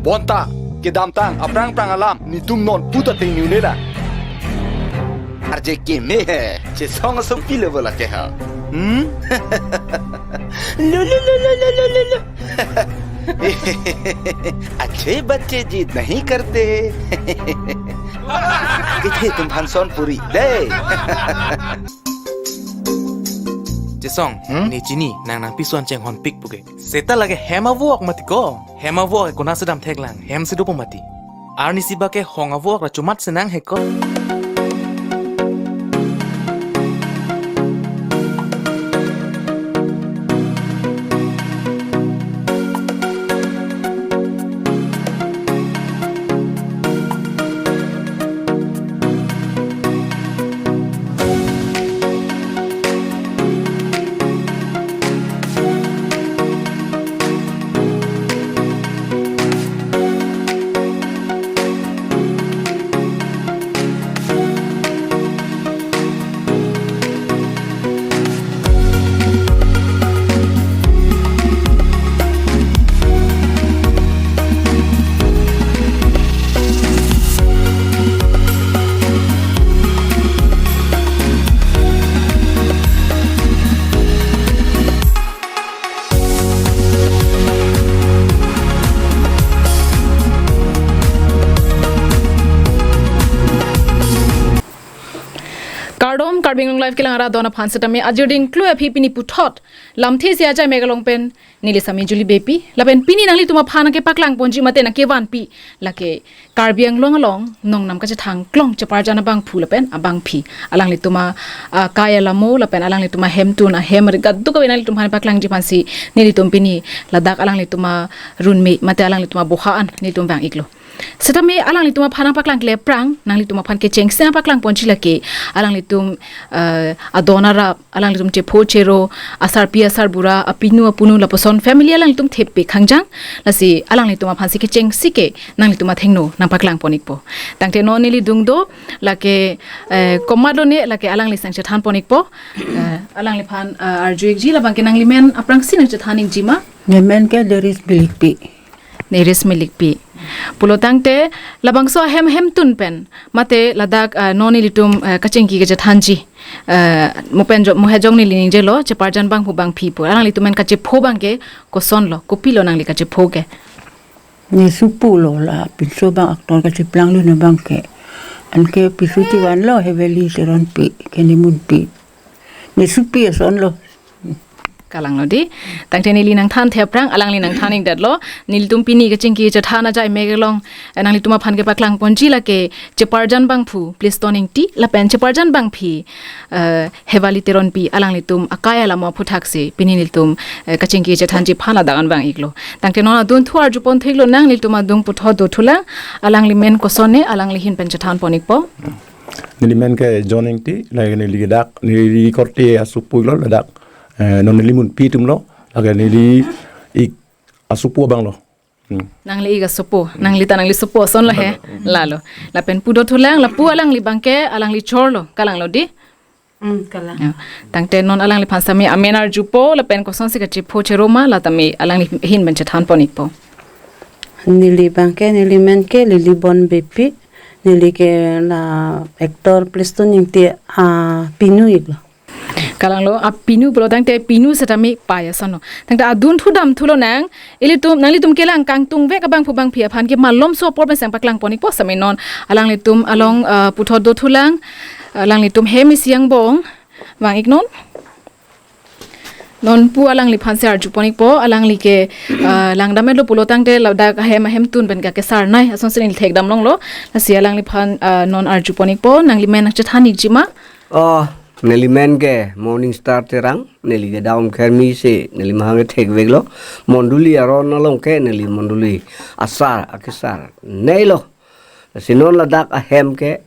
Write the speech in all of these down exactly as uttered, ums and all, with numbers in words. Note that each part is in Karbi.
Bonta, kedamtang aphrang aphrang alam netum non puta thengnenelang. Arje keme he, Chesong asopi level ake ha. Hmm? Lo, lo, lo. Achhe bacche jeet nahi karte. Kethe tum phan son puri de. Chesong, Hmm? Ne chini, nang nangpi son chenghon pik puke. Seta lake hem avok mati ko. Hem avok ke konat si damthek lang, hem si dopo mati. Arnisi bak ke hong avok ra chomat si nang he ko. Kardom, Karbi Anglong Live kelang arat adon aphan setame ajirding klui aphi pini puthot lamthe isi ajai mek along pen neli sami Julie Beypi lapen pini nanglitum aphan nangkepaklang ponji mate nangkevanpi lake Karbi Anglong along nongnam kachethang klong cheparjan abangphu lapen abangpi, alanglitum a, a, akai alamo lapen alanglitum ahemtun ahem ri kadokave nanglitum aphan paklangji aphansi nelitum pini ladak alanglitum arun me mate alanglitum aboha an nelitum vang-iklo. Setame alanglitum aphan nangpaklang klepprang, nanglitum aphan kechengsi nangpaklang ponji lake alanglitum, eh, adon arap, alanglitum chepho chero, asarpi asarbura, apinu apunu lapuson family alanglitum thepi khangjang, lasi alanglitum aphansi kechengsi ke nanglitum athengno nangpaklang pon-ikpo. Tangte non neli dung do lake, eh, komat lone lake alangli sang chethan pon-ikpo. Eh, alangliphan, eh, arju-ikji, labang ke nanglimen aphrangsi nangchethan-ikji ma? Nemen ke Deris Bilikpi. Neris Milikpi. Pulo tangte labangso ahem hemtun pen mate ladak, ah, non nelitum, ah, kachingki kachethanji, ah, mo pen jo-, mo hejong neli ningjelo, cheparjan abangphu abangpi pu. Alanglitum pen kachepho abang ke kosonlo, kopilo nangli kachepho ke? Ne supu lo la pinso abang actor kacheplanglo ne abang ke. Anke piso tivan lo, Heveli Teronpi, Kenimunpi. Ne supi asonlo. Kalanglo di. Tangte neli nangthanthe aphrang, alangli nangthan-ikdetlo. Nelitum pini kachingki chethan ajai mek along, eh, nanglitum aphan kepaklang ponji lake cheparjan abangphu Pleston Ingti lapen cheparjan abangpi, eh, Hevali Teronpi, alanglitum akai alamo aphuthaksi pini nelitum, eh, kachingki chethanji aphan ladak an vang-iklo. Tangte non adunthu arju pon theklonang, nelitum adung puthot dothulang, alanglimen kosonne, alangli ahin pen chethan pon-ikpo. Nelimen ke John Ingti, lake neli dak, neli korte asupu lo ladak. Eh, non neli munpi atumlo, lake neli ik asupu abanglo. Hmm. Nangli ik asupu, nangli ta nangli supu asonlo he, lalo. Lapen pu dothulang, lapu alangli abang ke, alangli chorlo, kalanglo di? Hmm, kalang. Ya. Tangte non alangliphan setame amen arjupo, lapen kosonsi kachepho chero ma, la tame alangli ahin pen chethan pon-ikpo. Neli abang ke, nelimen ke, Lilibon Beypi, neli ke la actor Pleston Ingti apinu iklo. Kalanglo, apinu pulo tangte pinu setame paya asonlo. Tangte adunthu damthulonang, ilitum, nanglitum kelang kangtungvek abangphu abangpi aphan ke malomso apor pen sang paklang pon-ikpo setame non alanglitum along, ah, puthot dothulang, alanglitum hem isi angbong vang-iknon. Non pu alangliphansi arju pon-ikpo, alangli ke, ah, langdamlo pulo tangte ladak ahem ahemtun pen ke kesar nai asonsi neli thekdam longlo, lasi alangliphan, ah, non arju pon-ikpo, nanglimen nangchethan-ikji ma? Oh, nelimen ke Morning Star Terang, neli ke Dam Khermi si, neli mahang ke thekveklo. Mondoli aron along ke neli mondoli asar, akesar neilo. Lasi non ladak ahem ke,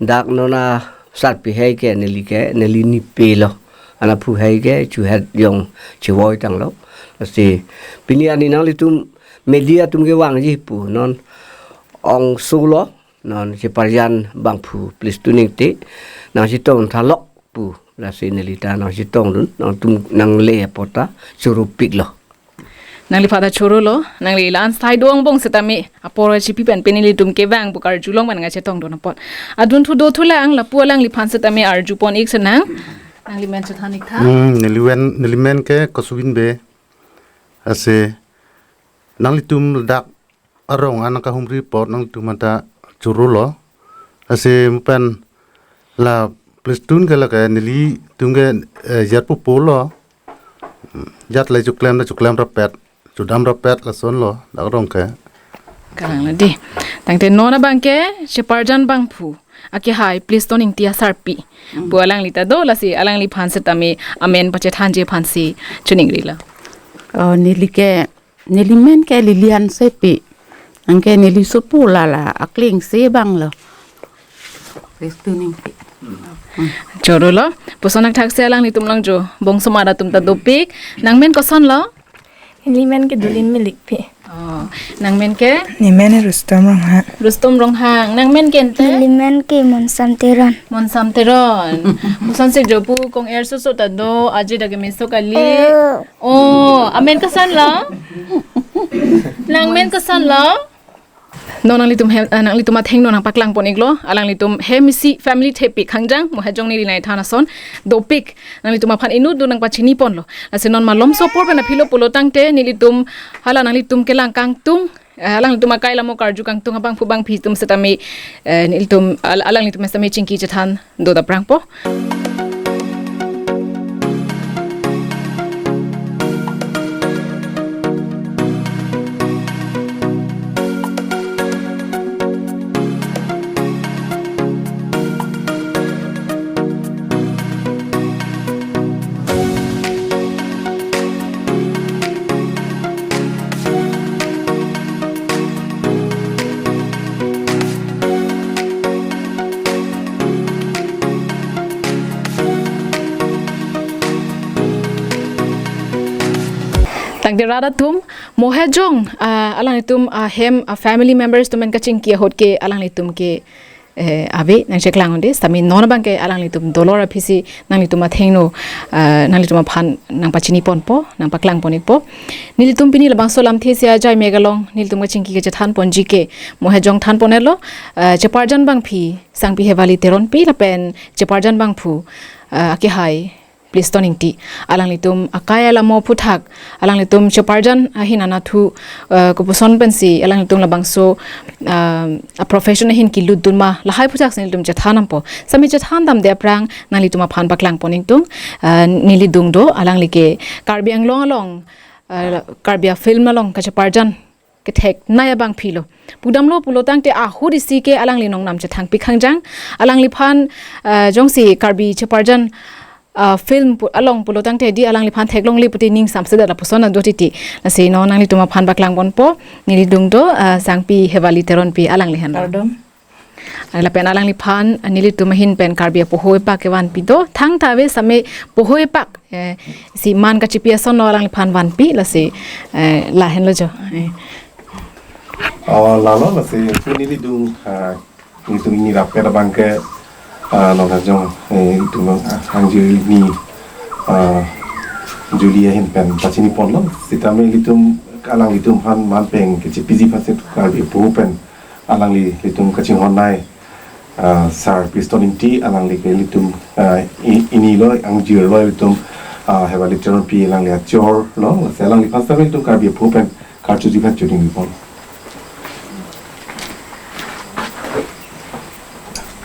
dak non asarpi hai ke neli ke, neli nipelo. Anaphu hai ke, chuhet jong chevoi tanglo. Lasi pini ani nanglitum media atum kevangji pu, non ongso lo, non cheparjan abangphu Pleston Ingti, nangchetong thalok pu, lasi neli ta nangchetongdun, nangtum nangle apot ta choro piklo. Nangliphan ta choro lo, nangli la-an sai do angbong setame apor chipi pen pini nelitum kevang pu karjulong pen nangkachetongdun apot. Adunthu dothulang lapu alangliphan setame arjupon-ik senang. Nangli men chethan-ik tha. Hmm, neli wen, neli men ke Kosovin Bey. Lasi nanglitum ladak arong an nangkahumri apot nanglitum anta choro lo. Lasi mo pen la Plestone ke lake nelitum ke, eh, jat pupo lo. Jat le chuklem le chuklem rapet, chudam rapet lason lo dak arong ke. Kalang lo dei. Tangte non abang ke Cheparjan bangphu akehai Plestone Ingti asarpi pu alangli ta do, lasi alangliphan setame amen pachethanji aphansi choningri lo. Oh, neli ke, neli men ke Lilian Sepi. Anke neli sopo lala akleng se bang lo. Plestone Ingti. Choro lo. Puson athak si alanglitum along jo bongso arat atum ta dopik. Nang men koson lo? Neli men ke Dulin Milikpi. Oh, nang men ke? Neli men Rustom Ronghang. Rustom Ronghang. Nang men ke ente? Neli men ke Monsam Teron. Monsam Teron. Pusonsi jo pu kong-er soso ta do, aje dak kemeso kali. Eh. Oh, amen koson lo? Nang men koson lo? Non nanglitum hem, ah, nanglitum athengno nangpaklangpon-ik lo, alanglitum hem isi family thepik, Khangjang Mohejong neli nai than ason dopik, nanglitum aphan inut do nangpachiniponlo. Lasi non malomso apor pen aphi lo pulo tangte nelitum hala nanglitum kelang kangtung, eh, alanglitum akai alamo karju kangtung abangphu bangphi atum setame, eh, nelitum al-, alanglitum setame chingki chethan do ta prangpo. Tangte rat atum, Mohejong, ah, alanglitum, ah, hem, ah, family members atum pen kachingki ahut ke alanglitum ke, eh, ave nangcheklang un-e, setame non abang ke alanglitum dolor aphisi nanglitum athengno, ah, nanglitum aphan nangpachiniponpo, nangpaklangpon-ikpo. Nelitum pini labangso lamthe isi ajai mek along nelitum kachingki kachethanponji ke Mohejong thanpon-etlo, ah, Cheparjan bangphi Sangpi Hevali Teronpi lapen Cheparjan bangphu, ah, akehai Plestone Ingti. Alanglitum akai alamo aphuthak, alanglitum Cheparjan ahin anatthu, eh, kopuson pensi alanglitum labangso, eh, a-profession ahin kelutdun ma, lahai aphuthak si nelitum chethan dampo. Setame chethan damde aphrang nanglitum aphan paklangpon-iktung, eh, neli adung do, alangli ke Karbi Anglong along, eh, Karbi a-film along kacheparjan kethek nai abangphi lo. Pudamlo pulo tangte ahut isi ke alangli nongnam chethangpi Khangjang. Alangliphan, eh, jongsi Karbi Cheparjan, eh, film pu-, along pulo tangte dei alangliphan theklongle pute ning samsedet lapuson ado titi. Lasi non nanglitum aphan paklangponpo, neli adung do, eh, Sangpi Hevali Teronpi alangli henlo. Kardom. Lapen alangliphan, eh, nelitum ahin pen Karbi apoho epak kevanpi do, thangta ave setame poho epak, eh, si man kachipi ason lo alangliphan vanpi, lasi, eh, lahenlo jo. Eh. Oh, lalo lasi, pu neli adung, ah, nelitum ini rapet abang ke, ah, Nonghajong, eh, itum, ah, angji ni, ah, Julia ahin pen pachiniponlo, setame ilitum, alanglitum aphan man pen kachipiji aphan si Karbi apoho pen alanglitum kachinghon nai, ah, Sir Plestone Ingti, alangli ke ilitum, ah, i-, ini lo, angjir lo ilitum, ah, Hevali Teronpi alangli achor lo, lasi alangliphan setame ilitum Karbi apoho pen karjuji aphan choding pon.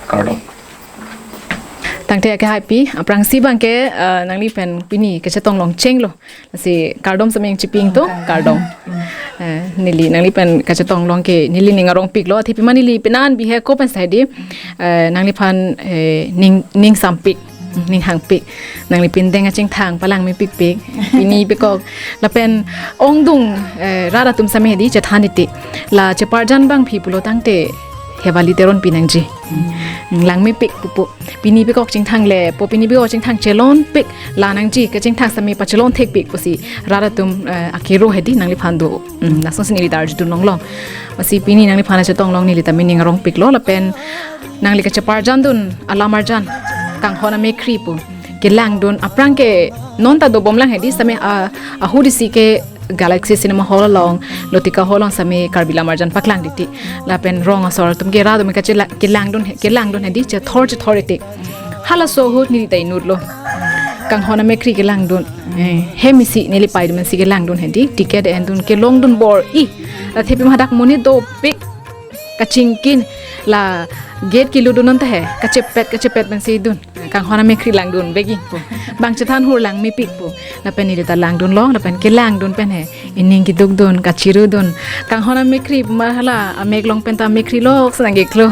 Kardom. Tangte akehaipi, aphrangsi abang ke, ah, nangli pen pini kachetong longcheng lo. Lasi kardom setame nangchipi-iktung, kardom. Eh, neli nangli pen kachetong long ke, neli ning arongpik lo, athe pima neli penan bihek ko pen sai dei, eh, nangliphan, eh, ning, ning sampik, ning hangpik. Nangli pindeng achingthang palang mepikpik. Pini pekok lapen ongdung, eh, rat atum setame dei chethan titi. La Cheparjan bangphi pulo tangte Hevali Teronpi nangji. Lang mepik pupo. Pini pekok chingthang le, po pini pekok chingthang chelonpik, la nangji kachingthang setame pachelon thekpik pusi rat atum, eh, akero hedi nangliphan do. Hmm, lason si neli ta arjudun longlong. Lasi pini nangliphan chetong long neli ta ning arongpik lo lapen nangli kacheparjandun alam arjan kanghon amekhri pu kelangdun aphrang ke non ta dobomlang hedi setame, ah, ahut isi ke Galaxy Cinema Hall along, Lotika Hall along sitame Karbi Lam Arjan paklang titi. Lapen rong asor atum ke rat atum ke chela-, kelangdun he, kelangdun he di, chethor chethor titi. Halaso ahut neli ta inutlo. Kanghon amekhri kelangdun. Eh, hem isi neli pei atum si kelangdun he di. Ticket endun kelongdun bor-i. La thepim hadak monit dopik. Kachingkin la gate keludun anta he. Kachepet kachepet pensi dun. Kanghon amekhri langdun begi pu. Bang chethan hur lang mepik pu. Lapen neli ta langdunlo, lapen kelangdun pen he. Ining kedukdun, kachirudun. Kanghon amekhri ma hala, amek long pen ta amekhri lok si nangkeklo.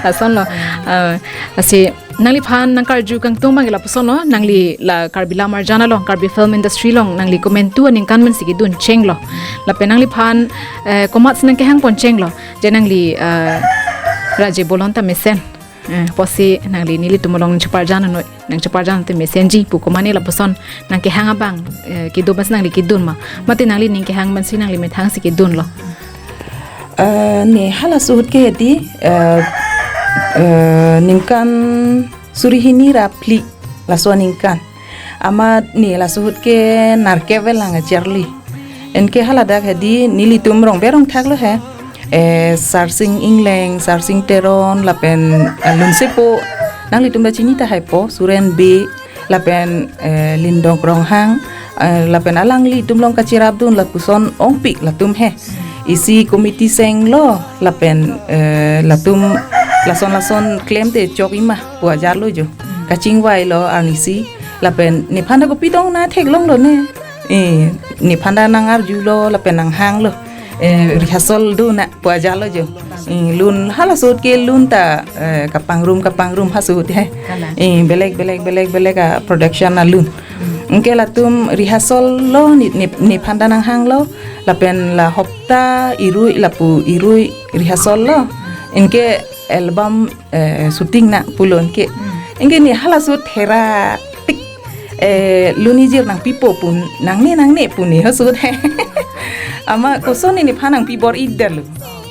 Lasonlo. Ah, lasi nangliphan nangkarju kangtung abang ke lapuson lo, nangli la Karbi Lam Arjan along, Karbi Film Industry along, nangli komantu aningkan pensi kedun chenglo. Lapen nangliphan, eh, komat si nangkehang pon chenglo. Je nangli, eh, Raje Bolon ta mesen. Eh, pusi nangli nelitum along nangcheparjan noi, nangcheparjan te mesenji pu komane lapuson nangkehang abang, eh, kedo bas nangli kedun ma. Mate nangli ning kehang pensi nangli methang si kedunlo. Eh, ne halaso ahut ke di, eh, eh, ningkan suri hini ra phli laso aningkan. Amat ne laso ahut ke nerkep avelang acharli. Anke haladak he di nelitum rong berong thaklo he. Eh, Sarsing Engleng, Sarsing Teron, lapen, eh, Lunsepo, nanglitum ta chini tahai po, Suren Bey, lapen, eh, Lindong Ronghang, eh, lapen alanglitum along kachirapdun lapuson ongpik latum he. Isi committee senglo, lapen, eh, latum lason lason klemte chok-i ma pu ajarlo jo. Kachingvailo arnisi, lapen nephan ta kopi dong na theklonglo ne. Eh, nephan ta nangarjulo, lapen nanghanglo. Eh, rehearsal dun na pu ajarlo jo. Eh, lun halaso ahut ke lun ta, eh, kapangrum kapangrum halaso ahut he. Kalang. Eh, belek belek belek belek a production alun. Anke latum rehearsal lo ne, ne, nephan ta nanghanglo. Lapen la hopta irui lapu irui rehearsal lo. Anke album, eh, shooting na pulo anke. Hmm. Anke ne halaso ahut thera tik, eh, lunijir nangpipo pu, nangne nangne pu ne halaso ahut he. Amat koson ne nephan nangpi bor-idetlo.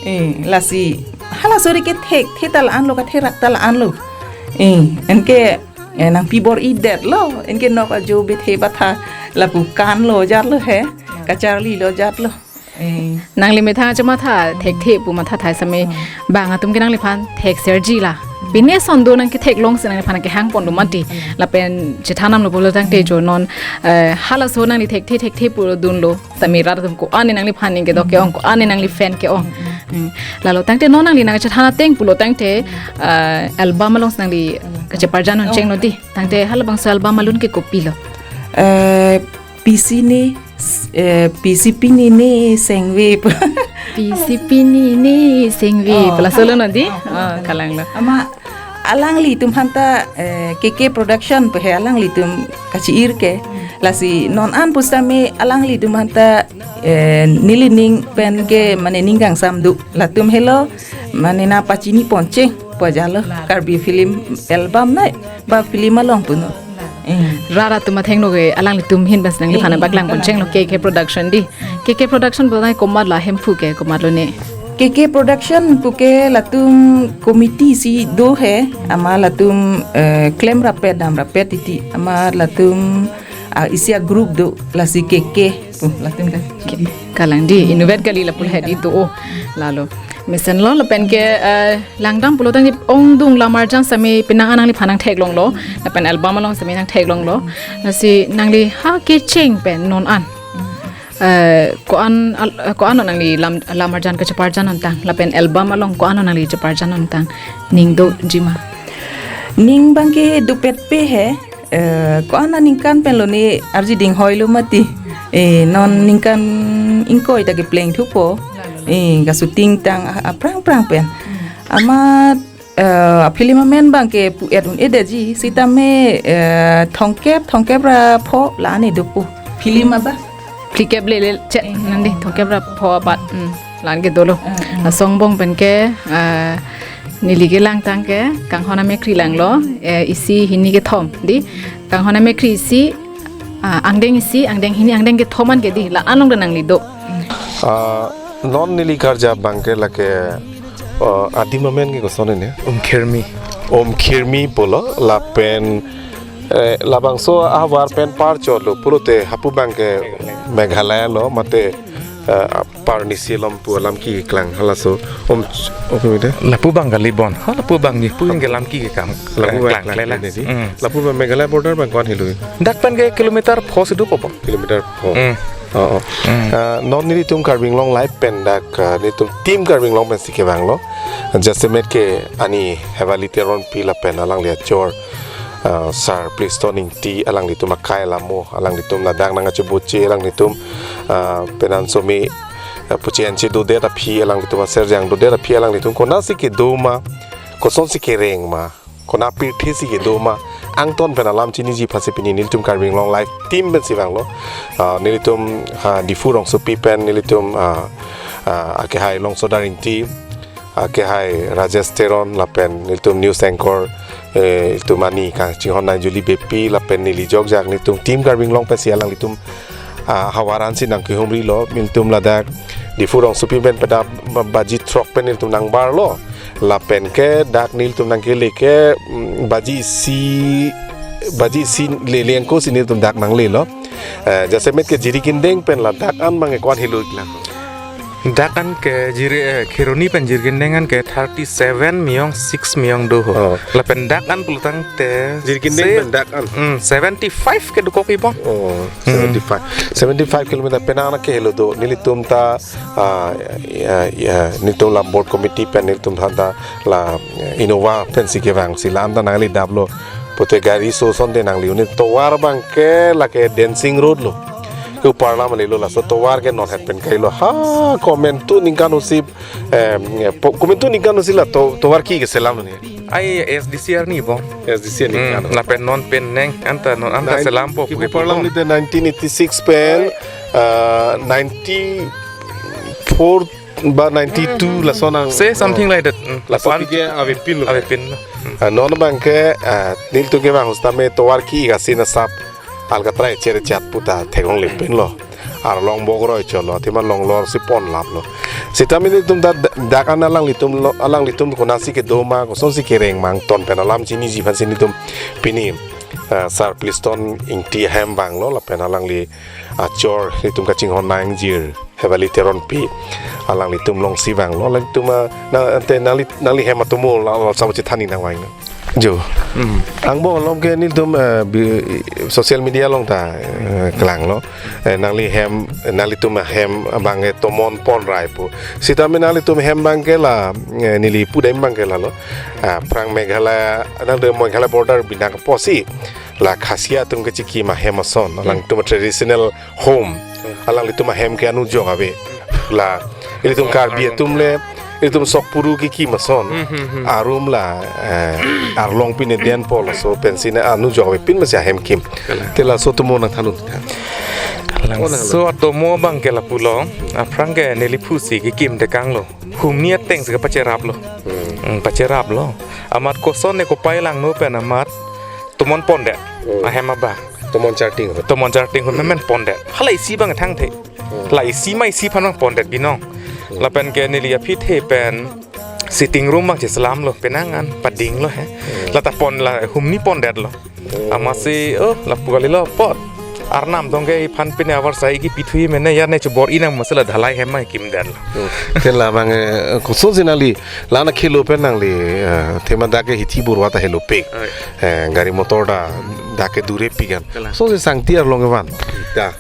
Eh, lasi halaso ahut ke thekthe ta la-anlo, katherak ta la-anlo. Eh, anke, eh, nangpi bor-idetlo. Anke nok ajo bethe batha lapu kanlo ajarlo he. Kacharlilo ajarlo. Eh. Nangli methang chematha thekthe pu matha thai sitame, hmm, bang atum ke nangliphan thekserji la. Pine son do nangketheklong si nangliphan kehang pon do mati. Hmm. Lapen chethan damlo pulo tangte, hmm, jo non, eh, halaso nangli thekthe thekthe pudunlo. Sitame rat atum ko-an ne nangliphan ning kedok ke-ong, ko-an ne nangli fan ke-ong. Hmm. Hmm. Lalo tangte non nangli nangchethan ateng pulo tangte, eh, album along si nangli kacheparjan, hmm, chenglo di. Tangte halabangso album alun ke kopilo? Eh, Pisi ni, eh, Pisi pini ni sengve pu. Pisi pini ni sengve. Oh. Pu laso lo non di? Oh, oh, oh, kalanglo. Amat alanglitum aphanta, eh, K K Production pu he alanglitum kachi-ir ke. Hmm. Lasi non an pusitame alanglitum aphanta, eh, nelining pen ke mane ning kangsam do. Latum helo mane nangpachini pon cheng pu ajarlo. Karbi film album na ba film along punon. Eh. Rat atum athengno ke alanglitum ahin pensi nangliphan, eh, nangpaklang pon chenglo, K K Production di. K K Production pu nai komat la, Hemphu ke komatlo ne? K K Production pu ke latum committee si do he, amat latum, eh, klem rapet dam rapet titi, amat latum, ah, isi a group do, lasi K K pu latum kan. Ke-, kalang di, inutvet kali lapu he di do, oh, lalo. Mesen lo, lapen ke, eh, langdam pulo tangte ongdung Lam Arjan sitame penang an nangliphan nangtheklonglo, lapen album along sitame nangtheklonglo. Lasi nangli ha kecheng pen non an, eh, ko-an al-, eh, ko-an nangli Lam, Lam Arjan kacheparjan ontang, lapen album along ko-an nangli cheparjan ontang, ning doji ma? Ning abang ke dopet pe he. Eh, ko-an aningkan pen lo ne arji ding hoilo mati. Eh, non ningkan ingkoi ta kepleng thupo. Eh, ka shooting tang a-, aphrang phrang pen. Amat, eh, film amen abang ke pu-et un-edetji, sitame, eh, thomkep, thomkep ra pho la-an ne dopo. Film aba? Phlikep le le chet nang di, thomkep ra pho abat. Hmm. La-an ke dolo. Ah, ah. Laso angbong pen ke, ah, neli kelang tangte, Kanghon amekhri langlo, eh, isi hini kethom di. Kanghon amekhri isi, ah, angdeng isi, angdeng hini, angdeng kethom an ke di. La-an along ta nangli do. Ah, non neli karju abang ke lake, ah, adim amen ke koson ne? Om Khirmi. Om Khirmi pulo, lapen, eh, labangso ahavar pen parchotlo pulote hapu abang ke Meghalaya lo mate, eh, Parnisi along pu alam keklang halaso. Om, om ide? Lapu abang kali bon. Ha, lapu abang ni pu yang ke lam keklang. Lapu eh, abang klang klang klela. Klela ni. Hmm. Lapu abang Meghalaya border abang ko-an helo? Dak pen ke kilometer pho si dopo. Kilometer pho. Hmm. Oh, oh. Hmm. Eh, non nelitum Karbi Anglong Live pen dak, eh, nelitum team Karbi Anglong pensi kevanglo. Jasemet ke ani Hevali Teronpi lapen alangli achor, eh, Sir Pliston Ingti, alanglitum akai alamo, alanglitum ladak nangkachiboche, alanglitum, eh, penan somi, eh, puche anche dodet aphi, alanglitum aserjang dodet aphi, alanglitum konatsi kedo ma, kosonsi kereng ma, konat pirthe si kedo ma, angton pen alam chiniji aphansi pini nelitum Karbi Anglong Live team pensi vanglo. Ah, nelitum, ah, Diphu rongsopi pen nelitum, ah, ah, akehai Longsodar Ingti, akehai Rajesh Teron lapen nelitum news anchor, eh, nelitum ani kachinghon nang Julie Beypi lapen neli jokjak nelitum team Karbi Anglong pensi alanglitum, ah, havar ansi nangkehumrilo, nelitum ladak Diphu rongsopi pen pada ba-, baji throk pen nelitum nangbarlo. Lapen ke dak nelitum nangkele ke, mm, baji isi, baji isi le lengko si nelitum dak nanglelo. Eh, jasemet ke Jirikindeng pen ladak an abang ko-an helo iklang? Dak an ke Jiri, eh, Kheroni pen Jirikindeng an ke thirty seven miyong, six miyong do ho. Oh. Lapen dak an pulotangte Jirikindeng se-, pen dak an? Hmm, seventy five ke dokok ibong. Oh, hmm. Seventy five. Seventy five kilometer penang ke helo do. Nelitum ta, ah, ya, ya, nelitum la board committee pen nelitum than ta la, eh, Innova pensi kevang si la-an ta nangli daplo. Pute gari so sonte nangli un-e tovar abang ke lake dancing road lo. Ke upar lam lelo laso tovar ke non het pen kailo. Ha, komantu ningkan usip, em, po-, komantu ningkan usip la to-, tovar ke keselam ni. Ai S D C arni bong. S D C ningkan. Hmm, lapen non pen neng anta non anta nine-, selampo ke puke upar lam pulong. Ni te nineteen eighty-six pen, ah, ninety-four ba ninety-two lason ang. Say something like that. Hmm. Laso lapan pike avepin lo. Avepin lo. Hmm. Ah, non abang ke, ah, nelitum kevang hustame tovar ke-ik asin asap alkatrai chere chat puta theklongle pinlo. Arlong bokroi cholo, athema longlor si ponlaplo. Sitame nelitum ta d-, dak an alanglitum lo, alanglitum konatsi kedo ma, kosonsi kereng ma angton pen alam chiniji aphansi nelitum pini, ah, Sir Pliston Ingti ahem vanglo, lapen alangli achor nelitum kachinghon nang jir Hevali Teronpi, alanglitum alongsi vanglo, alanglitum, ah, na, ante nangli, nangli hem atomo la, la sabu chethan nangvang. Jo. Hmm. Angbong along ke nelitum, eh, bi-, social media along ta, eh, klanglo. Eh, nangli hem, nanglitum hem abang ke tomon pon rai pu. Sitame nanglitum hem abang ke la, eh, neli pudam abang ke lalo. Ah, aphrang Meghalaya, nangli Meghalaya border binang apotsi la Khasia atum kechikim ahem ason, hmm, alangtum traditional home. Hmm. Alanglitum ahem ke anujok ave. La ilitum Karbi atum le, ilitum sokpuru kekim ason. Hmm, hmm, hmm. Arum la, eh, arlong pine den pol so pensi ne anujok ave pin masi ahem kim. Kalang. Te laso atomo nangthanun. Kalang. Oh, nang so atomo abang ke lapulo. Aphrang ke neli phu si kekim tekanglo. Humni ateng si kepacheraplo. Hmm. Hmm, pacheraplo. Amat koson ne kopai langno pen amat tomon pondet. Hmm. Ahem abang. Tomon charting ho. Tomon charting ho, hmm, memen pondet. Hala isi abang thangthe. Hmm. La isi ma isi aphan abang pondet binong. Hmm. Lapen ke neli aphi the pen sitting room abang cheselamlo, penang an padinglo he. Hmm. La ta pon la humni pondetlo. Hmm. Amatsi, oh, lapu kalilo apot. Arnam tong ke iphan pine avarsai kipithui mene ya ne chobor-i nang masi la dhalai hem ma kimdetlo. Hmm. Te labang, eh, kosonsi nangli, la na khelo pen nangli, eh, thema dak ke hithi burwa ta helopik. Oi. Eh, gari motor ta dak ke durepik an. Kalang. Kosonsi sangti arlong kevan. Ta.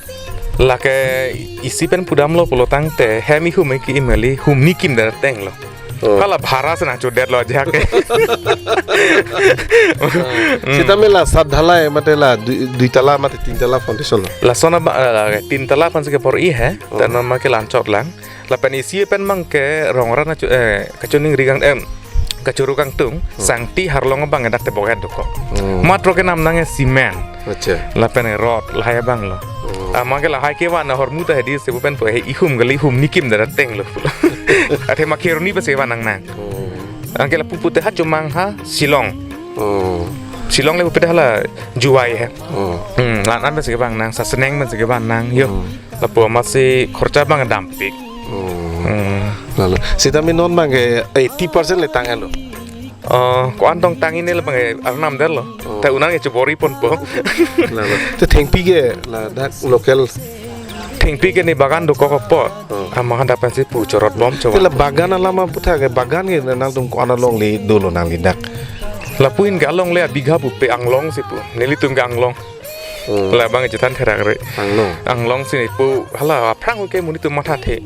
Lake isi pen pudamlo pulotangte hem ihum ke-im kali, humni kimdet atenglo. Oh. Hala bhara si nangchodetlo ajahak ke. Hmm. Sitame la sat dhalai mate la dui, dui tala mate tin tala foundation lo. Lason abang, eh, la, tin tala aphansi kebor-i he. Oh. Te non ma ke la-anchot lang. Lapen isi pen abang ke rong rat na chu-, eh, kachoningri kang, em, kachuru kangtung, hmm, sangti arlong abang dak te bokhet dokok. Hmm. Matro kenam nang ke cement. Acha. Lapen rod lahai abang lo. Hmm. Amat ke lahai kevan ahormu ta hedi sebu pen po he ihum kali humni kimdet atenglo. Athema Kheroni pensi van nangnang. Hmm. Anke lapu pute ha Chomang ha Shillong. Hmm. Shillong le pute hala Jowai he. Hmm. Hmm, la-an pensi kevan nang, Saseneng pensi kevan nang. Yo. Hmm. Lapu amatsi khorcha abang dampik. Hmm. Hmm. Lalo. Sitame non abang ke eighty percent le tang-etlo. Oh, ko-an tong tang-i ne labang ke arnam detlo. Oh. Ta un-an ke chobor-i ponpo. Lalo. Te thengpi ke ladak local. Thengpi ke ne bagan dokok apot. Hmm. Amat hadak pensi pu chorot bom choba. Te la bagan alam aputhak ke bagan ke nangtum ko-an alongle dolo nangli dak. Lapu-in ke alongle abigha pupe anglong si pu. Nelitum ke anglong. Hmm. Labang chethan therak re. Anglong. Anglong si ne pu hala aphrang ke monit atum mathathe.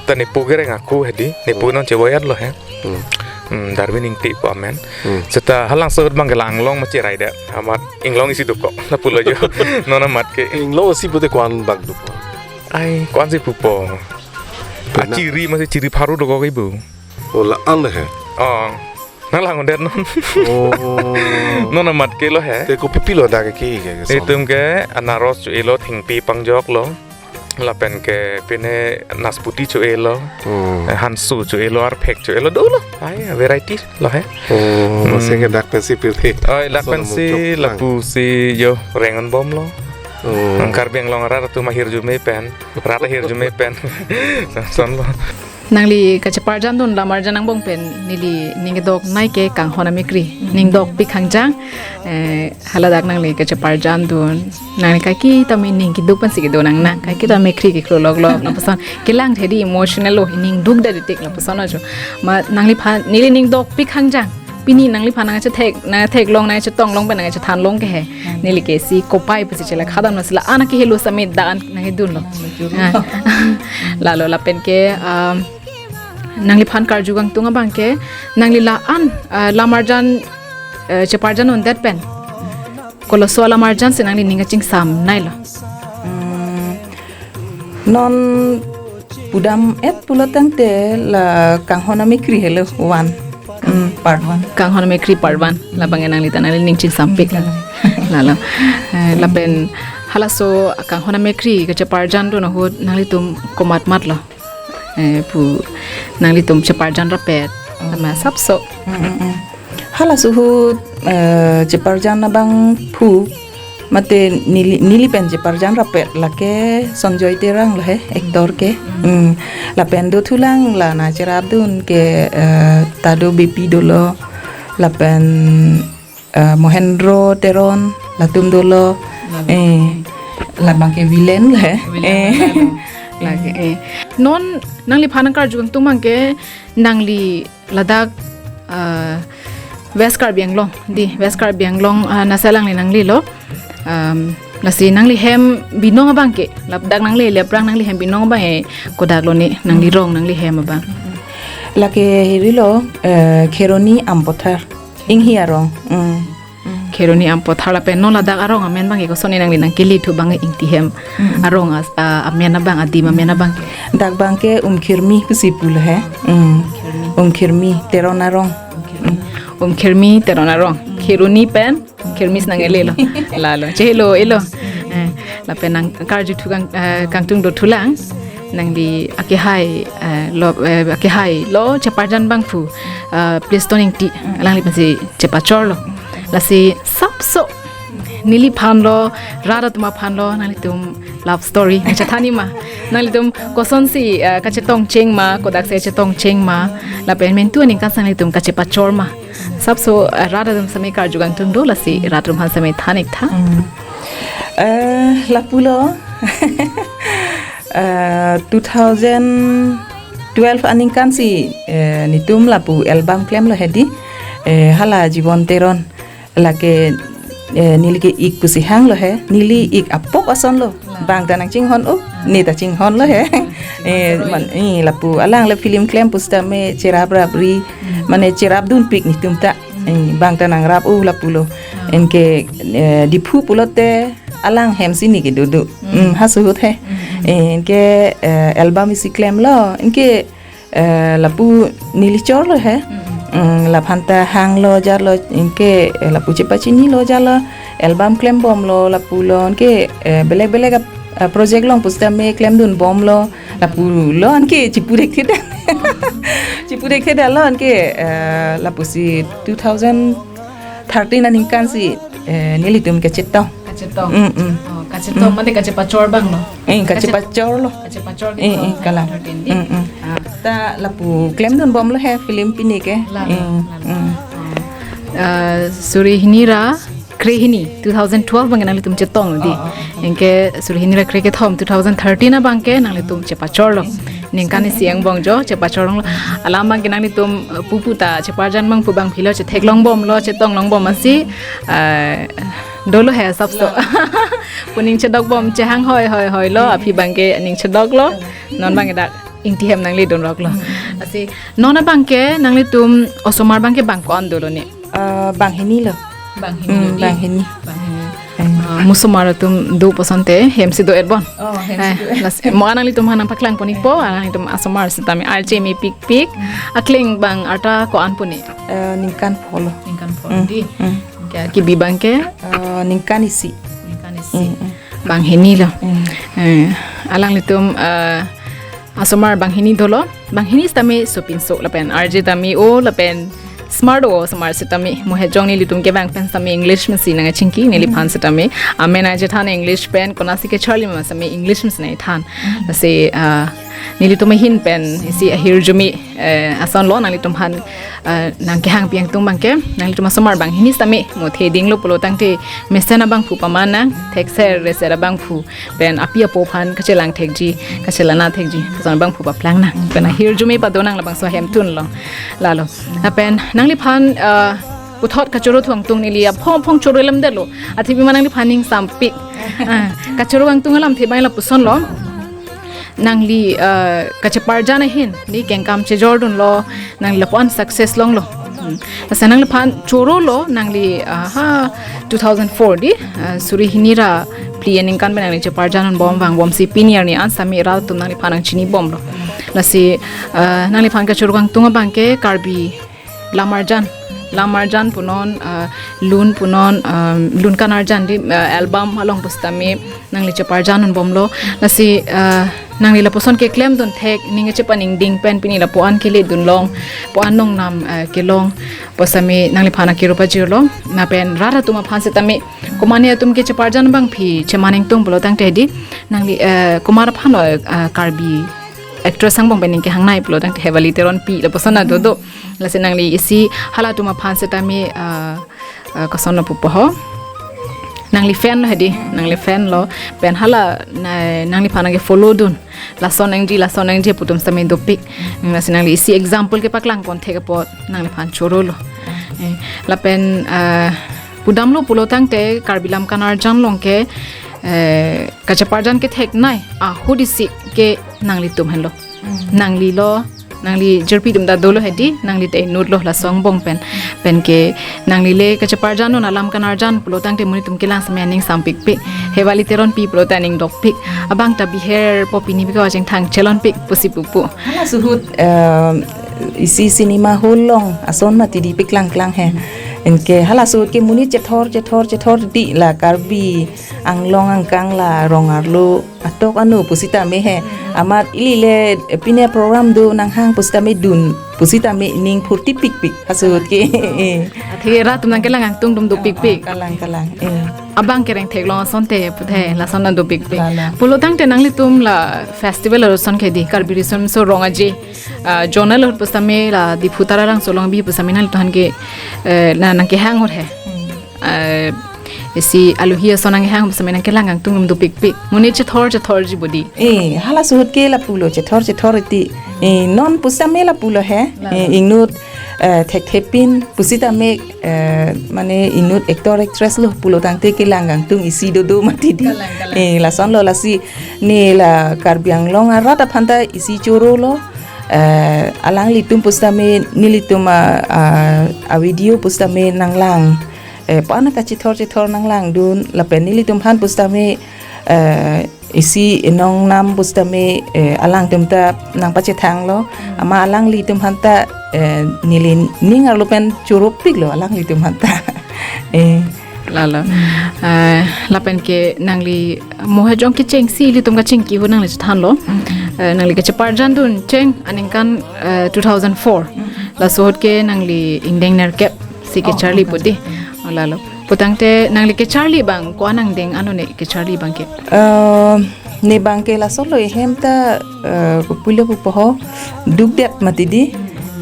Ta ne pu kereng ako hedi. Ne pu Hmm. non chevoi-an lo he. Hmm. Hmm, Darwin Ingti pu amen. Hmm. Seta halangso abang ke la anglong ma cherai da. Amat inglong isi dokok. Lapulo jo. Non amat ke. Inglong isi pute ko-an bak dokok. Ai, ko-an si pupo. Pena. Achiri masi chiri pharu dokok ibu. Oh, la-an he. Oh. Nang lang ondet non. Oh. Non amat ke lo he. Te kopi-pi lo dak ke ke ke son. Itum ke anaros cho-e lo, thengpi pangjok lo. Lapen ke pine nasputi cho-e lo. Hmm. Eh, hansu cho-e lo, arphek cho-e lo, dolo. Ai, variety lo he. Oh, Hmm. masi ke dak pensi pirthe. Oi, dak Son pensi mukjok lang. Lapusi jo rengon bom lo. Hmm. Karbi Anglong arat atum ahirjume pen, rat ahirjume pen. Son lo. Nangli kacheparjandun lam arjan angbong pen neli ning kedok nai ke kanghon amekri. Ning dokpik hangjang. Eh, haladak nangli kacheparjandun. Nangli kaike tame ning keduk pensi kedo nangnang. Kaike tame kri keklo lok lok. Lapuson kelang thedi emotional lo. Ning duk da detik lapuson ajo. Ma nangliphan, neli ning dokpik hangjang. Pini nangliphan nangchethek, nangtheklong, nangchetong long pen nangchethan long ke he. Neli ke si kopai pusi chela khadam na sila ana ke helo same dan nangkedun lo. Ah. Lalo lapen ke, um, nangliphan karju kangtung abang ke, nangli la-an, ah, lam arjan, eh, cheparjan undet pen. Koloso lam arjan si nangli ning kachingsam nai lo. Hmm, non pudam et pulo tangte la kanghon amekri helo one. Hmm, part one. Kanghon amekri part one. Labang nangli ta nangli ning chingsampik la. Lalo. Eh, lapen halaso kanghon amekri kacheparjandun ahut nanglitum komat mat lo. Eh, pu nanglitum cheparjan rapet. Tama sapso. Mm, mm, mm. Halaso ahut, eh, cheparjan abangphu mate neli, neli pen cheparjan rapet lake Sanjoy Terang lo he, actor ke. Mm. Lapen dothulang la nangcherapdun ke, eh, Tado Beypi dolo. Lapen eh, Mohendro Teron, latum dolo. Lalu. Eh, labang ke villain lo he. Villain, eh. Lalu. Lake, eh. Non nangliphan nangkarju kangtung abang ke nangli ladak, eh, West Karbi Anglong, di West Karbi Anglong, eh, nasi alangli nanglelo. Um, lasi nangli hem binong abang ke, ladak nanglele aphrang nangli hem binong abang he, kodak lo ne, nangli rong, nangli hem abang. Lake hirilo, eh, Kheroni Ampothar. Inghi arong. Mm. Kheroni Ampothar lapen non ladak arong amen abang ke koson nangli nangkele thu abang Ingti hem. Mm. Arong as-, a, amen abang, adim amen abang ke. Dak abang ke Umkhirmi pusi pulo he. Mm. Umkhirmi. Umkhirmi Teron arong. Umkhirmi. Mm. Umkhirmi Teron arong. Kheroni pen Umkhirmi si nangkele lo. Lalo. Chehelo, elo. Eh, lapen nangkarju thu kang, eh, kangtung dothulang. Nangli akehai, eh, lo, eh, akehai lo cheparjan abangphu, eh, Plestone Ingti, alangli pensi chepachor lo. Lasi sapso neliphan lo, rat atum aphan lo, nanglitum love story nangchethan ma. Nanglitum kosonsi, eh, kachetongcheng ma, kodaksi chetongcheng ma, lapen mentu aningkan si nanglitum kachepachor ma. Sapso, eh, rat atum same karju kangtung do, lasi rat atum aphan same than ik tha. Mm. Eh, lapulo. Eh, two thousand twelve aningkan si, eh, netum lapu album klemlo hedi. Eh, hala Jibon Teron. Lake, eh, neli ke ik pusi hanglo he. Neli ik apok ason lo. Bang ta nangchinghon o, ne ta chinghon lo he. Eh, man, eh, lapu alang le film klem pusitame cherap rap ri. Mane cherapdunpik netum ta. Eh, bang ta nangrap o lapulo. Anke, eh, Diphu pulote alang hem si ne kedo do. Mm, halaso ahut he. Anke, eh, album isi klemlo. Anke, eh, lapu neli chorlo he. Mm, laphan ta hanglo jarlo anke, eh, lapu chepachinilo jarlo. Album klembomlo lapulo anke, eh, belek belek a, a project along pusitame klemdunbomlo. Lapulo anke chipu thekthedetlo. Chipu thekthedetlo anke, eh, lapusi two thousand thirteen aningkan si, eh, nelitum kachetong. Kachetong. Mm, mm. Oh, kachetong, mm, mate kachepachor abang lo? Eh, kachet-, kachepachor lo. Kachepachor eh, gitu, eh, kalang. Thirteen di. Mm, mm. Ah. Ta lapu klemdunbomlo he film pini ke. Lalo, eh, lalo. Mm. Ah, suri hini ra, krehini, two thousand twelve abangke nanglitum chetong di. Oh, oh, oh. Anke suri hini ra krekethom, two thousand thirteen abangke nanglitum chepachorlo. Ningkan isi angbong jo chepachorlo. Alam abangke nanglitum, eh, pupu ta cheparjan abang pu abang philo chetheklongbomlo, chetonglongbom asi, eh, dolo he asapso. Puning chedokbom chehang hoi hoi hoilo, aphi abangke ning chedoklo. Non abangke dak ingti hem nangledunroklo. Asi non abangke nanglitum osomar abangke bang ko-an dolo ni? Eh, bang hini lo. Bang hini Hmm, di. Bang hini. Bang hini. Eh. Ah, mo osomar atum do pu asonte, hem si do-et bon. Oh, hem si Eh, do-et. Lasi mo nanglitum aphan nangpaklangpon-ikpo, nanglitum asomar sitame arje mepikpik, akling abang arta ko-an pu ni? Eh, ningkan pho lo. Ningkan pho Hmm, di. Hmm. Ke, kebi abangke? Eh, ningkan isi. Ningkan isi. Hmm, hmm. Bang hini lo. Hmm. Eh, alanglitum, eh, asomar bang hini dolo. Bang hini sitame sopinso lapen arje tame o lapen smart o osomar sitame. Mo hejong nelitum kevang pen sitame English mesi nangchingki neliphan sitame. Amen arje than English pen, konatsi kecharli ma sitame English mesi nangthan. Lasi, ah, nelitum ahin pen isi ahirjume, eh, asonlo nanglitum aphan, eh, nangkehangpi angtung abangke, nanglitum asomar bang hini sitame mo thedinglo pulo tangte mesen abangphu paman nang, thekser reser abangphu pen api apo aphan kachelang thekji, kachelang thekji, ason abangphu paplang nang. Pen ahirjume pado nang labangso ahemtun lo. Lalo. Lapen nangliphan, eh, puthot kachoro thu angtung neli aphong aphong choro lamdetlo. Athe pima nangliphan ning sampik. Ah, kachoro angtung alamthe abang lapuson lo. Nangli, eh, kacheparjan ahin, neli kengkam chejordunlo, nangli lapu-an success longlo. Hmm. Lasi nangliphan chorolo, nangli, ah, ha, two thousand four di, ah, suri hini ra phli aningkan pen nangli cheparjan unbom vangbomsi pini arni an sitame rat atum nangliphan nangchinibomlo. Lasi, ah, nangliphan kachoro angtung abangke Karbi lamarjan, lamarjan punon, ah, lun punon, ah, lun kanarjan di, ah, album along pusitame nangli cheparjan unbomlo. Lasi, ah, nangli lapuson keklemdun thek, ning chepaningding pen pini lapu-an keledunlong, pu-an nongnam, ah, kelong pusitame nangliphan akero pajirlo. Lapen rat atum aphan sitame, komatne atum ke cheparjan abangpi cheman ingtung pulo tangte di, nangli, eh, komat aphan lo, eh, Karbi actress angbong pen ning kehangnei pulo tangte Hevali Teronpi lapuson na dodo. Lasi nangli isi halatum aphan sitame, eh, eh, koson lo pupo ho. Nangli fan lo hedi, nangli fan lo. Pen hala na, nangliphan nangke follow dun. Lason nangji, lason nangji pu atum sitame dopik. Lasi nangli isi example kepaklangpon thek apot nangliphan chorolo. Eh, lapen, eh, pudamlo pulo tangte Karbi Lam Kanarjan along ke, eh, kacheparjan ketheknei ahut isi ke nanglitum henlo. Nangli lo, nangli jirpi atum ta dolo hedi, nangli ta inut lo laso angbong pen. Pen ke nangli le kacheparjan un alam kanarjan pulo tangte monit atum kelang sitame aning sampikpik. Hevali Teronpi pulo ta aning dokpik. Abang ta biher po pini bika wacheng thang chelonpik pusi pupo. Hala suhut, eh, isi cinema hall along ason mati di paklang klang he. Anke hala suhut ke monit chethor chethor chethor di la Karbi Anglong angkang la rong arlo atok anu pusitame he. Amat ili le pine program do nanghang pusitame dun pusitame ning phurti pikpik asuhut ke. Athe rat atum nangkelang angtung atum dopikpik. Kalang kalang. Eh. Abang kereng theklong asonte puthe lason an dopikpik. Lala. Pulo tangte nanglitum la festival ason ke di Karbi Riso Nimso Rong Aje, ah, zonal ahut pusitame la Diphu Tararangso along bi pusitame nanglitum aphan ke, eh, na nangkehang ahut he. Eh, isi alohi ason nanghang pusitame nangkelang angtung atum dopikpik. Monit chethor chethorji bodi. Eh, hala suhut ke lapulo chethor chethor iti. Eh, non pusitame lapulo he. Eh, inut, eh, thekthepin pusitame, eh, mane inut actor actress lo pulo tangte kelang angtung isi dodo mati di. Kalang, kalang. Eh, lason lo lasi ne la Karbi Anglong arat aphan ta isi chorolo. Eh, alanglitum pusitame nelitum a, a, a video pusitame nanglang. Eh, pu-an kachethor chethor nanglangdun lapen nelitum aphan pusitame, eh, isi inong nam pusitame, eh, alangtum ta nangpachethanglo. Amat alanglitum aphan ta, eh, neli ning arlo pen choropiklo alanglitum aphan ta. Eh. Lalo. Eh, lapen ke nangli mo hejong kechengsi ilitum kachingki ahut nangli chethanlo. Eh, nangli kacheparjandun cheng aningkan, eh, two thousand four. Laso ahut ke nangli ingdeng nerkep si kecharli pu di. Oh, lalo. Pu tangte nangli kecharli abang ko-an angdeng ano ne kecharli abang ke? Eh, ne abang ke laso lo ehem ta, eh, kopulo pupo ho dukdet mati di.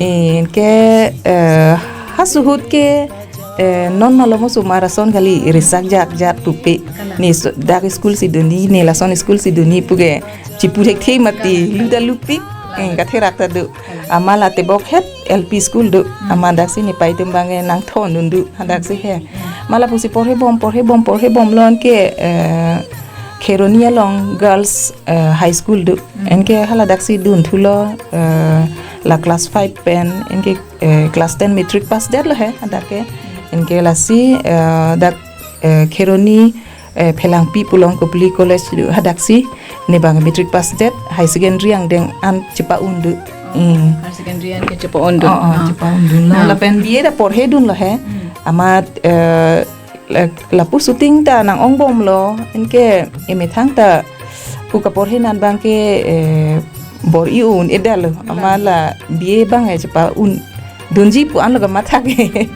Eh, ke, eh, halaso ahut ke eh, non malom osomar ason kali, resak jak jak pupe. Ne so-, dak school si duni, ne lason school si duni puke chipu thekthe mati, lu ta lupik, eh, katherak ta do. Amat la tebok het L P school do. Amat daksi ne pai atum abang ke nangthondun do, hadak si he. Amat lapusi porhebom, porhebom, porhebomlo anke, eh, Kheroni along Girls, eh, High School do. Anke hala daksi dunthulo, eh, la class five pen, anke, eh, class ten matric pass detlo he, hadak ke. Anke lasi, eh, dak, eh, Kheroni, eh, Phelangpi pu along Kopili College do, hadaksi ne abang matric pass det, high secondary angdeng an chepa-un do. Hmm. Higher secondary anke chepa-un do. Oh, oh, chepa-un dunlo. Ah. Lapen B A ta porhedunlo he. Hmm. Amat, eh, la-, lapu shooting ta nang-ongbomlo, anke emethang ta pu kaporhenan abang ke, eh, bor-i un-edetlo. Amat la B A abang, eh, chepa-un dunji pu anlo kamatha ke.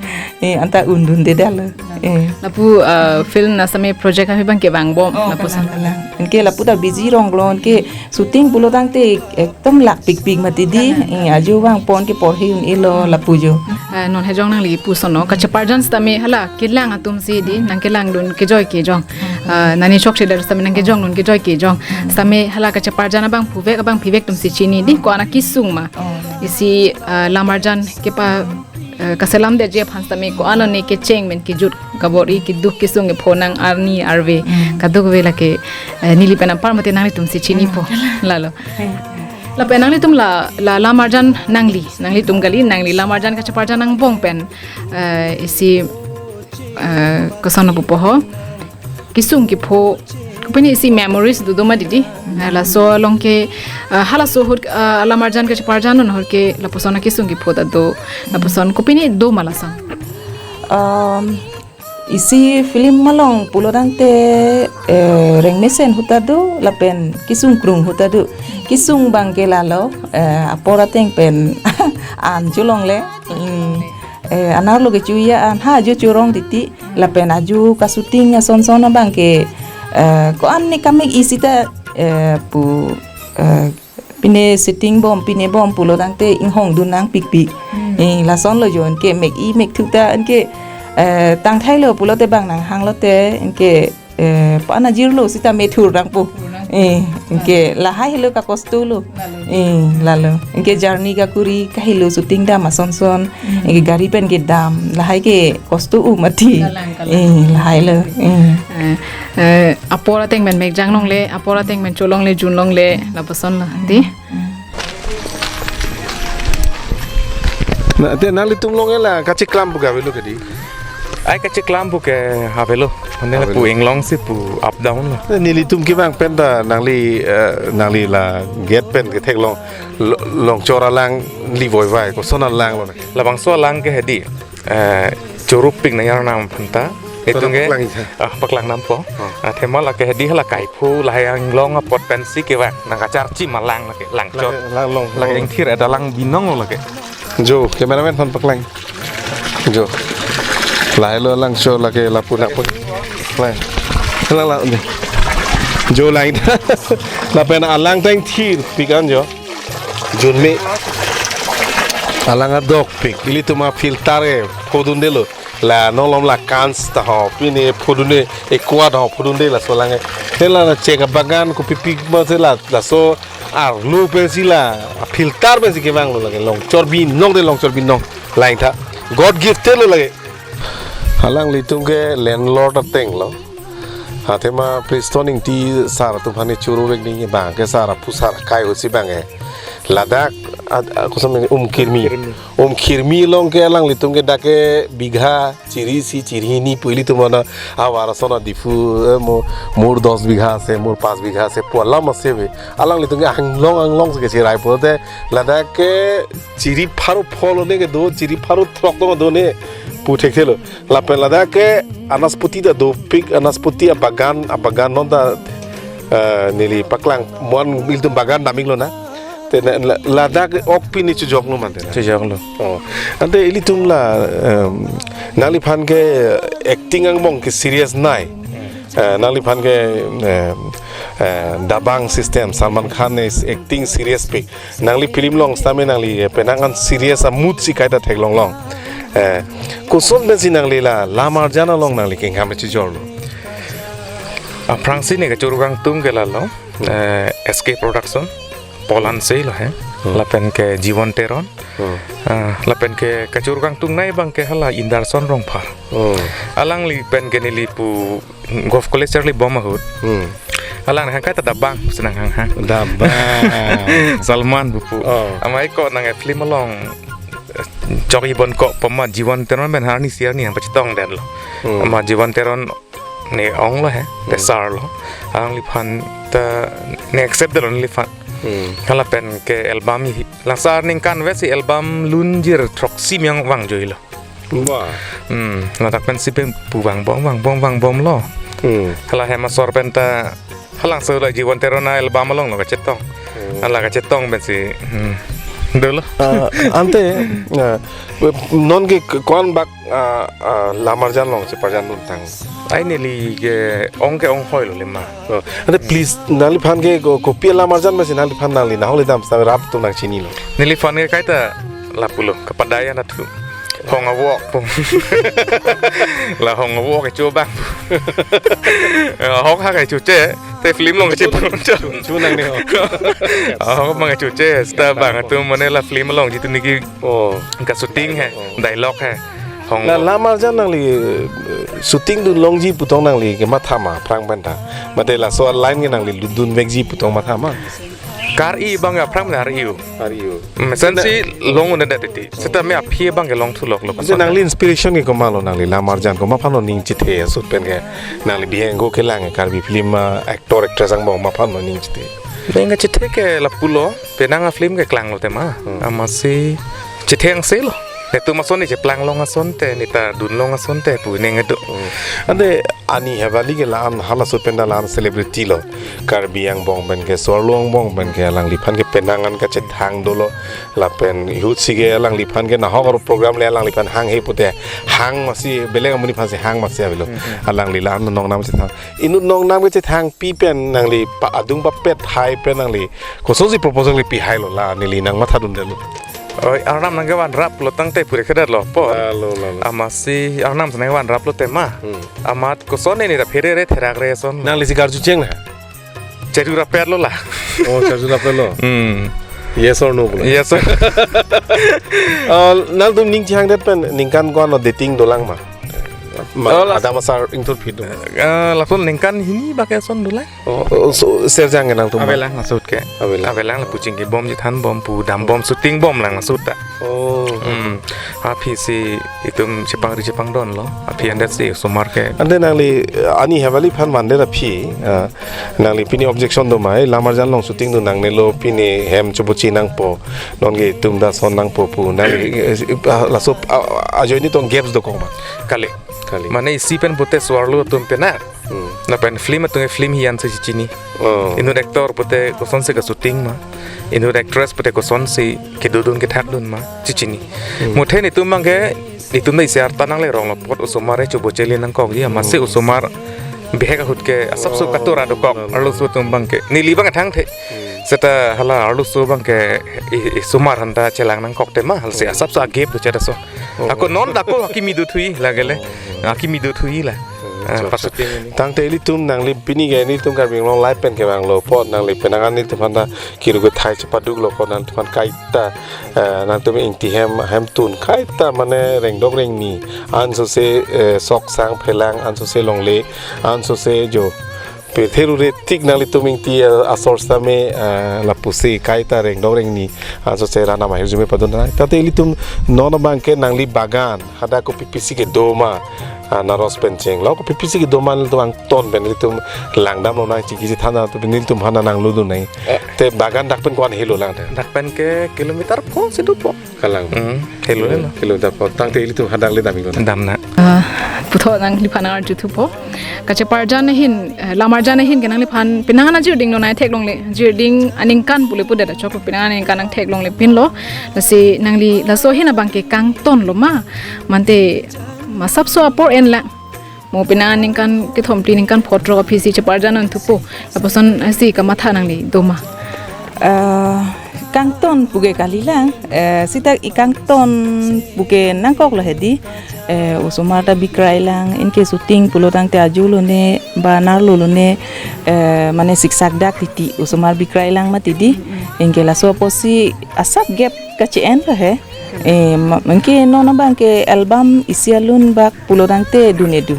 Eh, anta undundedetlo. Eh. Lapu, eh, film na same project kami abang ke vangbom. Oh, lapuson. Kalang, kalang. Anke lapu ta busy ronglo, anke shooting pulo tangte ekdom lak pikpik mati di. Kalang. Eh, ajo vangpon ke porhe un-elo lapu jo. Eh, non hejong nangli puson no, kacheparjan sitame hala kelang atum si di, nangkelangdun kejoi kejong. Eh, nani chokche der sitame nangkejongnun kejoi kejong. Sitame hala kacheparjan abang phuvek abang phivek atum si chini di, ko-an akesung ma. Oh. Isi, eh, lamarjan kepa, eh, kaselamdetji aphan sitame ko-an lo ne kecheng pen kejut kabor-i keduk kesung kepho nang arni arve. Hmm. Kadokave lake, eh, neli pen apar mate nanglitum si chinipo. Hmm. Lalo. Hmm. Lapen nanglitum la, la, lamarjan nangli, nanglitum kali, nangli lamarjan kacheparjan angbong pen, eh, isi, eh, koson pupo ho. Kesung kepho, kopine isi memories do do ma didi. Eh, laso along ke, eh, halaso ahut, eh, lamarjan kacheparjan ahut ke lapuson akesung kepho ta do, lapuson kopine do ma lason. Um, isi film along pulo tangte, eh, rengmesen ahut ta do, lapen kesung krung ahut ta do. Kesung abang ke lalo, eh, apor ateng pen an cholongle. Hmm. Eh, anerlo kecho-i an ha ajo chorong titi, lapen ajo kashooting ason son abang ke, eh, ko-an ne kamek-i sita, eh, pu, eh, pine shooting bom, pine bom pulo tangte inghongdun nangpikpik. Hmm. Eh, lasonlo jo anke mek-i mekthuk ta anke, eh, tangthailo pulote abang nanghanglote anke, eh, pa-an ajirlo sita methur nangpo. Thur nangpo. Eh, anke lahai helo kakostolo. Lalo. Eh, lalo. Anke journey kakuri kahelo shooting dam ason son. Hmm. Anke gari pen kedam. Lahai ke kosto u mati. Kalang, kalang. Eh, lahailo. Eh. Eh, eh, apor ateng pen mekjang longle, apor ateng pen cholongle, junlongle, lapuson lo, di. Na, te nanglitum along ela kacheklam pu ke avelo ke di? Ai kacheklam pu ke avelo. Mane lapu avelo. Inglong si pu up down lo. Te nelitum kevang pen ta nangli, eh, nangli la gate pen ketheklong lo-, longchor alang li voivai, koson alang lo. Labangso alang ke hedi, eh, chorupik nang arnam aphanta. Itum ke, paklang ita. Ah, paklang nampo. Oh. Ah, athema lake hedi hala kaiphu lahai inglong apot pensi kevang nangkacharchi ma alang lake langchot. Lake, lang long, lake long. Ingthir ada lang binong lo lake. Jo, cameraman aphan paklang. Jo. Lahailo langchot lake lapu nangpo. Lang. Lang lang. Jo lang. Lapen alang ta ingthirpik an jo. Junme. Alang adokpik. Ilitum afilter ke phodundelo. La non malom la Kans ta ho, pine phodunde, Aqua ta ho phodunde laso alang ke. Hela la chek abagan kopipik ma si la, laso arlo pensi la, filter pensi kevanglo lake, longchor binong de longchor binong, lain tha. God gifted lo lake. Alanglitum ke landlord ateng lo. Athema Prestone Ingti sar atum aphan ne choro vek nangji abang ke sar aphu sar akai ahut si abang ke. Ladak, ad-, a-, koson Umkirmi. Umkirmi. Umkirmi along ke alanglitum ke dak ke bigha chiri isi chiri hini pu ilitum ana avar ason a Diphu, eh, mo, mur dos bigha ase, mur panch bigha ase, pu alam ase ave. Alanglitum ke anglong anglong si kechirai pulote ladak ke chiri pharo pho lo ne kedo, chiri pharo throk tong do ne pu thekthelo. Lapen ladak ke anaspoti ta dopik, anaspoti abagan, abagan non ta, eh, neli paklang, mo-an ilitum bagan dam-iklo na. Te na, la-, ladak ok pine chojoklo mante na. Chojoklo. Oh. Ante ilitum la, em, nangliphan ke acting angbong ke serious nai. Eh, nangliphan ke, eh, eh, dabang system, Salman Khan ne acting serious pik. Nangli film along sitame nangli, eh, penang an serious a mood si kaita theklong long. Eh, koson pensi nangli la lam arjan along nangli kengkam chijorlo? Aphrangsi ne kachoro kangtung ke lalo, eh, S K Production, Paul Hanse lo he. Hmm. Lapen ke Jiwon Teron. Hmm. Ah, lapen ke kachoro kangtungnei abang ke hala Indarson Rongphar. Hmm. Alangli pen ke neli pu Govt College charlibom ahut. Hmm. Alang hang kaita dabang, senang hang hang. Dabang. Salman pu pu. Oh. Amei ko nang film along, eh, chok ibon ko pama Jiwon Teron pen arnisi arni hang pachetongdetlo. Hmm. Ama Jiwon Teron ne ong lo he, Hmm. te sar lo. Alangliphan ta ne accept detlo neliphan. Hmm. Hala pen ke album hi. Laso aningkan vet si album lunjir throksi miyang vangjuilo. Wah. Hmm, ladak pensi pen pu vangbom, vangbom, vangbomlo. Hmm. Hala hem asor pen ta halangso la Jiwon Teron a-album alonglo kachetong. Hmm. Hala kachetong pensi, hmm, dolo. Ah, ante, ah, non ke ko-an bak, ah, ah, lam arjan along cheparjan duntang? Ai neli ke ong ke ong hoilo lema. Oh, ante please, nangliphan ke ko, kopi lam arjan pensi nangliphan nangli nahok le dam seta rap atum nangchinilo. Neliphan ke kaita lapulo, kapadai anat thu. Hong awok pu. La hong awok kecho abang pu. Eh, hong ha kecho che, te film along kecho pu. Chu nangne ho. Ah, hong abang kecho che, seta abang atum mane la film along jitu niki Oh. ka shooting he, Oh. dialogue he. Hong La awok. lam arjan nangli, eh, shooting dun longji pu tong nangli kematha ma aphrang pen ta? Mate laso line ke nangli lutdun vekji pu tong matha ma? Kar-i abang aphrang pen ar-i-o. Ar-i-o. Hmm, sensi long un-edet titi. Seta me aphi abang ke long thuloklo. Ante nangli inspiration ke komatlo, nangli lam arjan komat aphanlo ning chethe asut pen ke? Nangli bihek ko kelang Karbi film, ah, actor actress angbong komat aphanlo ning chethe? Ning chethe ke lapulo, penang a-film keklanglo tema. Hmm. Amatsi chethe angse lo. Netum ason ne cheplang long asonte, ne ta dun long asonte pu ning kedo. Hmm. Ante Ani Haveli ke la-an halaso pen ta la-an celebrity lo. Karbi angbong pen ke, so-arlo angbong pen ke, alangliphan ke penang an kachethang dolo. Lapen ahut si ke alangliphan ke nahok aro program le alangliphan hanghe pute hang masi, belek amonit aphansi hang masi avelo. Hmm, hmm. Alangli la-an nongnam chethang. Inut nongnam kechethangpi pen nangli pa adung papet hai pen nangli kosonsi proposal le pihailo, la neli nangmathadundetlo? Oi, arnam nangkevan raplo tangte pure khedatlo po. Lalo, lalo. Amatsi arnam si nangkevan raplo tema. Hmm. Amat koson ne ne ra pherere therakre ason. Nangli si karju cheng na? Charju rapetlo la. Oh, charju rapetlo. Hmm. Yes or no pulo? Yes or Oh, nangtum ning chihangdet pen ningkan ko-anlo dating dolang ma? Ma, Oh, la- adam asar ingthurphit do. Ah, lason ningkan hini bak ason dolang. Oh, oh, so, serjang ke nangtum ma? Avelang laso ahut ke. Avelang. Avelang lapu chingkibom, chethanbom, pu dambom, shootingbom lang laso ahut ta. Oh. Hmm. Aphi si itum chepangri chepangdonlo. Aphi andet si osomar ke. Ante nangli, eh, Ani Haveli aphan mandet aphi, eh, nangli pini objection do ma, eh, lam arjan along shooting dun nangnelo, pini hem chobochi nangpo, non ke itum ta son nangpo pu, nangli, eh, ah, laso, ah, ajoine tong gaps dokok ma? Kali. Kali. Mane isi pen pute so-arlo atum pen na. Hmm. Lapen film atum ke film hiyan si chini. Oh. Inut actor pute kosonsi ka-shooting ma, inut actress pute kosonsi kedodun kethakdun ma, chechini. Hmm. Muthe netum abang ke, netum ta isi arta nangleronglo apot osomar ke chobochele nangkokji, amatsi Hmm. osomar bihek ahut ke asapso Oh, katura dokok, no, no. arloso atum abang ke. Neli abang thangthe. Hmm. Seta hala arloso abang ke i, i osomar aphan ta chelang nangkok tema, halasi Hmm. asapso a-gap do cheta so. Oh. Ako non dako akimi dothui lake le. Oh. Akimi dothui la. Hmm. Ah, Chok, pas chok. Tangte ilitum nangli pini ke nelitum Karbi Anglong Live pen kevanglo apot nangli penang an nelitum aphan ta kiru kethai chepaduklo apot nangtum aphan kaita, eh, nangtum ingti hem, hemtun kaita mane rengdok rengni, ansose, eh, sok sang phelang, ansose longle, ansose jo. Pethe rure tik nanglitum ingti, eh, asor sitame, eh, lapusi kaita rengdok rengni, ansose ran amahirjume padun nang. Tate ilitum non abang ke nangli bagan, hadak kopi pisi kedo ma, ah, anaros pen cheng. Lo kopi pisi kedo ma nelitum angton pen nelitum langdamlo nang chingki chethan nang tu nelitum aphan nangludun nang. Eh. Te bagan dak pen ko-an helo lang te? Dak pen ke kilometer pho si dopo. Kalang. Hmm, helo, helo. Kilometer pho. Tangte ilitum hadak le dam iknon. Dam nang. Ah, puthot nangliphan nang-arjuthupo. Kacheparjan ahin, eh, lam arjan ahin ke nangliphan penang an ajirding nonai theklongle. Jirding aningkan pule pudet ta choklo, penang an aningkan nang theklongle pinlo. Lasi nangli laso ahin abang ke kangtonlo ma? Mante masapso apor enlang. Mo penang an ningkan kethom phli ningkan phongo throk aphi si cheparjan thupo. Lapuson si kamatha nangli do ma? Eh, kangton puke kalilang, eh, sita i kangton puke nangkok lo hedi, eh, osomar ta bikrailang, anke shooting pulo tangte ajo lone, ba nerlo lone, eh, mane siksak dak titi, osomar bikrailang mati di, anke laso apotsi asap gap kache-en lo he. Eh, ma-, anke non abangke album isi alun bak pulo tangte dun-e dun.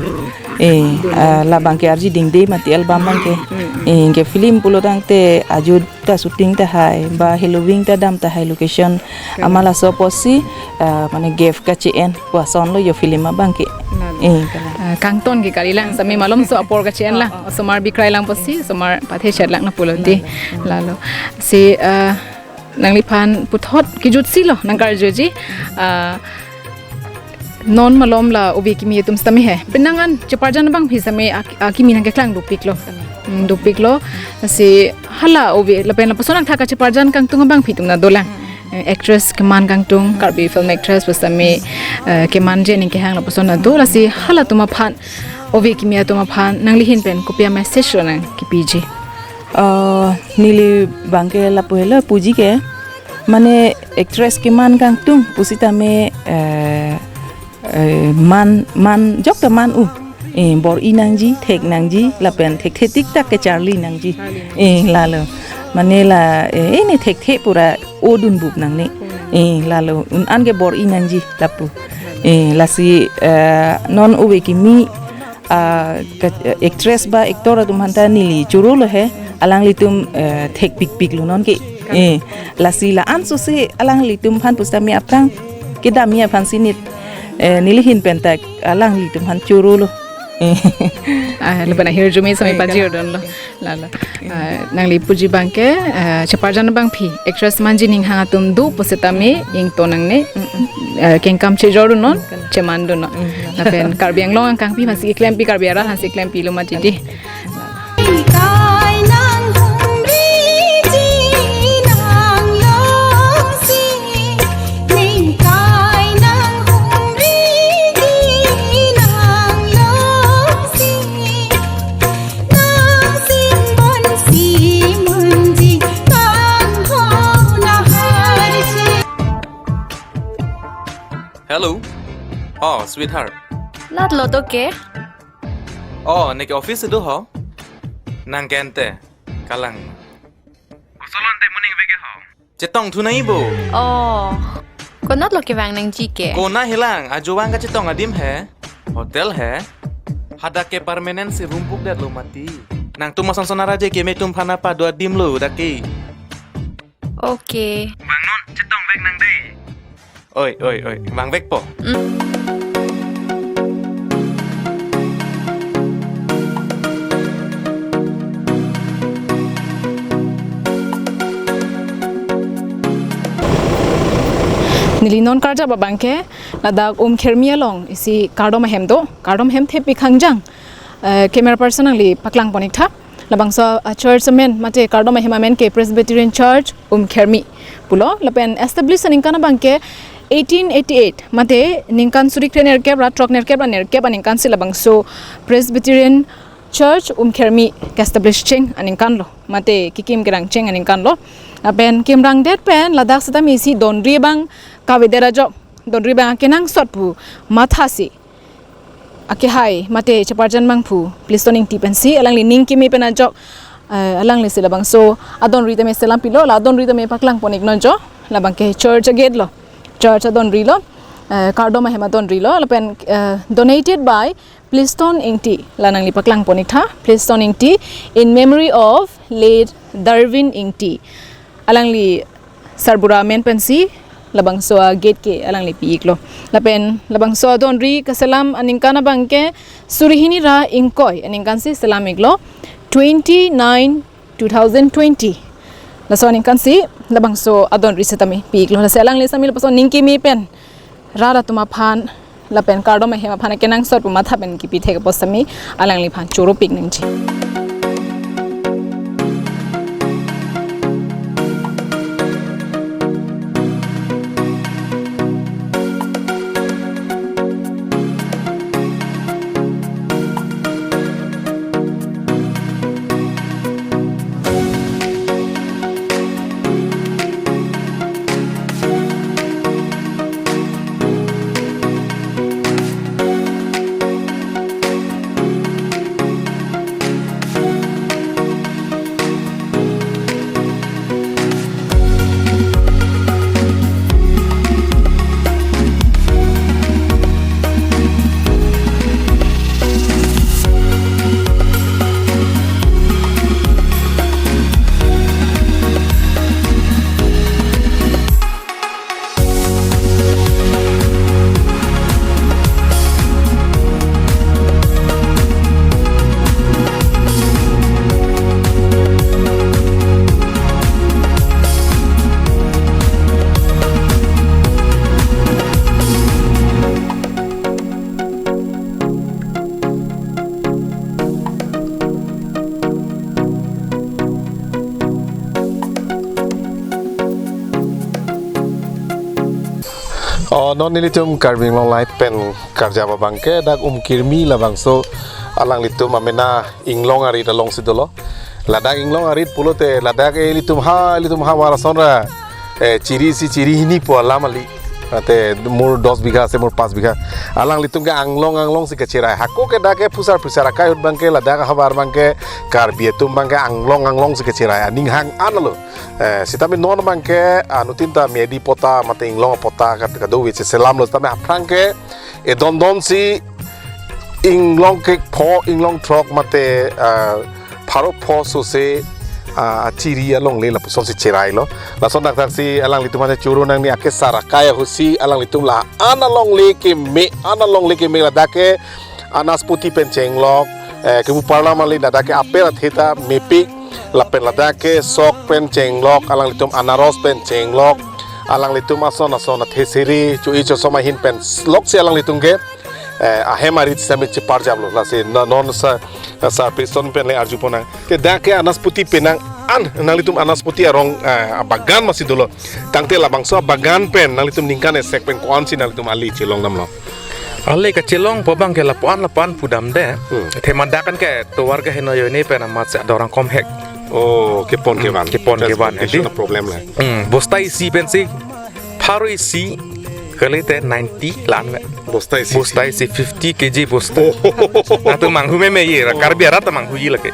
Eh, ah, labangke arji dingde mati album abangke. Eh, anke film pulo tangte ajo ta shooting tahai, ba Halloween ta dam tahai location. Amat laso apotsi, ah, mane gap kache-en pu ason lo yo film abangke. Eh, kalang. Ah, kangton ke kalilang sami malomso apor kache-en lang. Osomar bikrailang apotsi, osomar pathe chet lang na pulo di. Lalo. Si, ah, nangliphan puthot kejutsi lo nangkarjuji. Ah, non malom la ove kimi atum sitame he. Penang an cheparjan abangpi sitame ak-, akimi nangkeklang dopik lo. Hmm, dopik lo. Si hala ove lapen lapuson nangthak kacheparjan kangtung abangpi atum na dolang. Eh, actress keman kangtung, Karbi film actress pu sitame, eh, kemanje ning kehang lapuson na do. Lasi halatum aphan, ove kimi atum aphan, nangli ahin pen kopi a-message lo nangkepiji? Eh, neli abangke lapu helo puji ke, mane actress keman kangtung pusitame, eh, eh, man, man, jok ta man u. Eh, bor-i nangji, thek nangji, lapen thekthe tiktak kecharli nangji. Eh, lalo. Mane la, eh, eh, ne thekthe pura o dunbup nangne. Eh, lalo. Un-an ke bor-i nangji lapu. Eh, lasi, eh, non ove kimi, ah, ke, actress ba actor atum aphanta neli choro lo he, alanglitum, eh, thekpikpik lo non ke. Eh, lasi la-an sose alanglitum aphan pusitame aphrang kedamji aphansi nit, eh, neli ahin pen ta alanglitum aphan choro lo. Eh. Ah, lapen ahirjume sami, eh, pajir dun lo. Lalo. Ah, nangli puji abangke, ah, cheparjan abangpi, actress manji ning hang atum do pusitame ingto nangne, ah, kengkam chejor dun non, cheman dun non. Lapen Karbi Anglong angkangpi aphansi keklempi, Karbi arat aphansi keklempi lo mati di. Kai nang humriji nang longsi, ning kai nang humriji nang longsi, nang simbonsi munji kang ho na harji. Hello. Oh, sweetheart. Lat lo to ke? Oh, neke office do ho? Nang kente, kalang. Osolon te morning veke ho. Chetong thu nai bo. Oh. Konat lo kevang nangji ke? Kona helang, ajo vang kachetong adim he. Hotel he. Hadak ke permanent si room book det lo mati. Nangtum ason son araje keme atum aphan pado adim lo dak ke. Okay. Vangnon, chetong vek nang dei. Oi, oi, oi, vangvekpo. Mm. Neli non karjap abangke, ladak Umkhermi along isi kardom ahem do, kardom ahem thepi khangjang. Eh, camera person nangli paklang pon-ik tha. Labangso a-church amen, mate kardom ahem amen ke Presbyterian Church Umkhermi pulo, lapen establish aningkan abangke eighteen eighty-eight, mate ningkan suri kre nerkep ra throk nerkep ra nerkep aningkan si labangso Presbyterian Church Umkhermi ke-establish cheng aningkan lo, mate kekim kerang cheng aningkan lo. Lapen kimrang det pen ladak sitame isi donri abang kavedet ajok, donri abang akenangsot pu mathasi akehai mate cheparjan abangphu Plistone Ingti pensi alangli ning keme pen ajok, eh, alangli si labangso adonri tame selam pilo, la adonri tame paklang pon-ik non jo, labangke church agate lo, church adonri lo, eh, kardom ahem adonri lo, lapen, eh, donated by Plistone Ingti, la nangli paklang pon-ik tha, Plistone Ingti, in memory of late Darwin Ingti. Alangli sarbura amen pensi labangso agate ke alangli pi-iklo. Lapen labangso adonri kaselam aningkan abangke suri hini ra ingkoi aningkan si selam-iklo, twenty nine two thousand twenty. Laso aningkan si labangso adonri sitame pi-iklo. Lasi alangli sitame lapuson ning keme pen rat atum aphan lapen kardom ahem aphan akenangsot pu matha pen kepi thek apot sitame alangliphan choropik nangji. Oh, non nelitum Karbi Anglong Live pen karjap abangke dak Umkirmi labangso alanglitum amena inglong arit alongsi dolo. Ladak inglong arit pulote ladak ilitum ha, ilitum ha varason ra, eh, chiri isi chiri hini pu alam kali. Ate mur dos bigha ase, mur panch bigha. Alanglitum ke anglong anglongsi kacherai. Hako ke dak ke phusar phusar akai ahut abangke ladak havar abangke Karbi atum abangke anglong anglongsi kacherai. Aning hang-an lo. Eh, sitame non abangke, ah, anuttin ta medi patta mate inglong patta kat kadokave cheselam lo, sitame aphrang ke edondon si inglong kre-pho, inglong throk mate, ah, pharo pho sose, ah, achiri alongle lapusonsi cherai lo. Lason dakdak si alanglitum aphan choro nangne, akesar akai ahut si alanglitum la-an alongle keme, an alongle keme ladak ke anasputi pen chenglok, eh, kepu parla mali ladak ke apple athe ta mepik, lapen ladak ke sok pen chenglok, alanglitum anaros pen chenglok, alanglitum ason ason athe sere, cho-e chosom ahin pen loksi alanglitum ke, eh, ahem arit sitame cheparjap lo, lasi no-, non sa, sa person pen le arju ponnang. Te dak ke anasputi penang an, nanglitum anasputi arong, eh, abagan masi dolo. Tangte labangso abagan pen nanglitum ningkan esek pen ko-ansi nanglitum ale chelong damlo? Ale kachelong pu abangke lapu-an lapu-an pudamde. Hmm. Athema dak an ke tovar ke heno ajoine pen amatsi ador angkom hek. Oh, kepon kevan. Kepon kevan, Transportation hedi. Problem le. Hmm, bosta isi pensi pharo isi kalite ninety la-an me. Bosta isi. Bosta isi fifty K G bosta. Oh. Latum manghu meme ye, ra Karbi arat ta manghuji lake.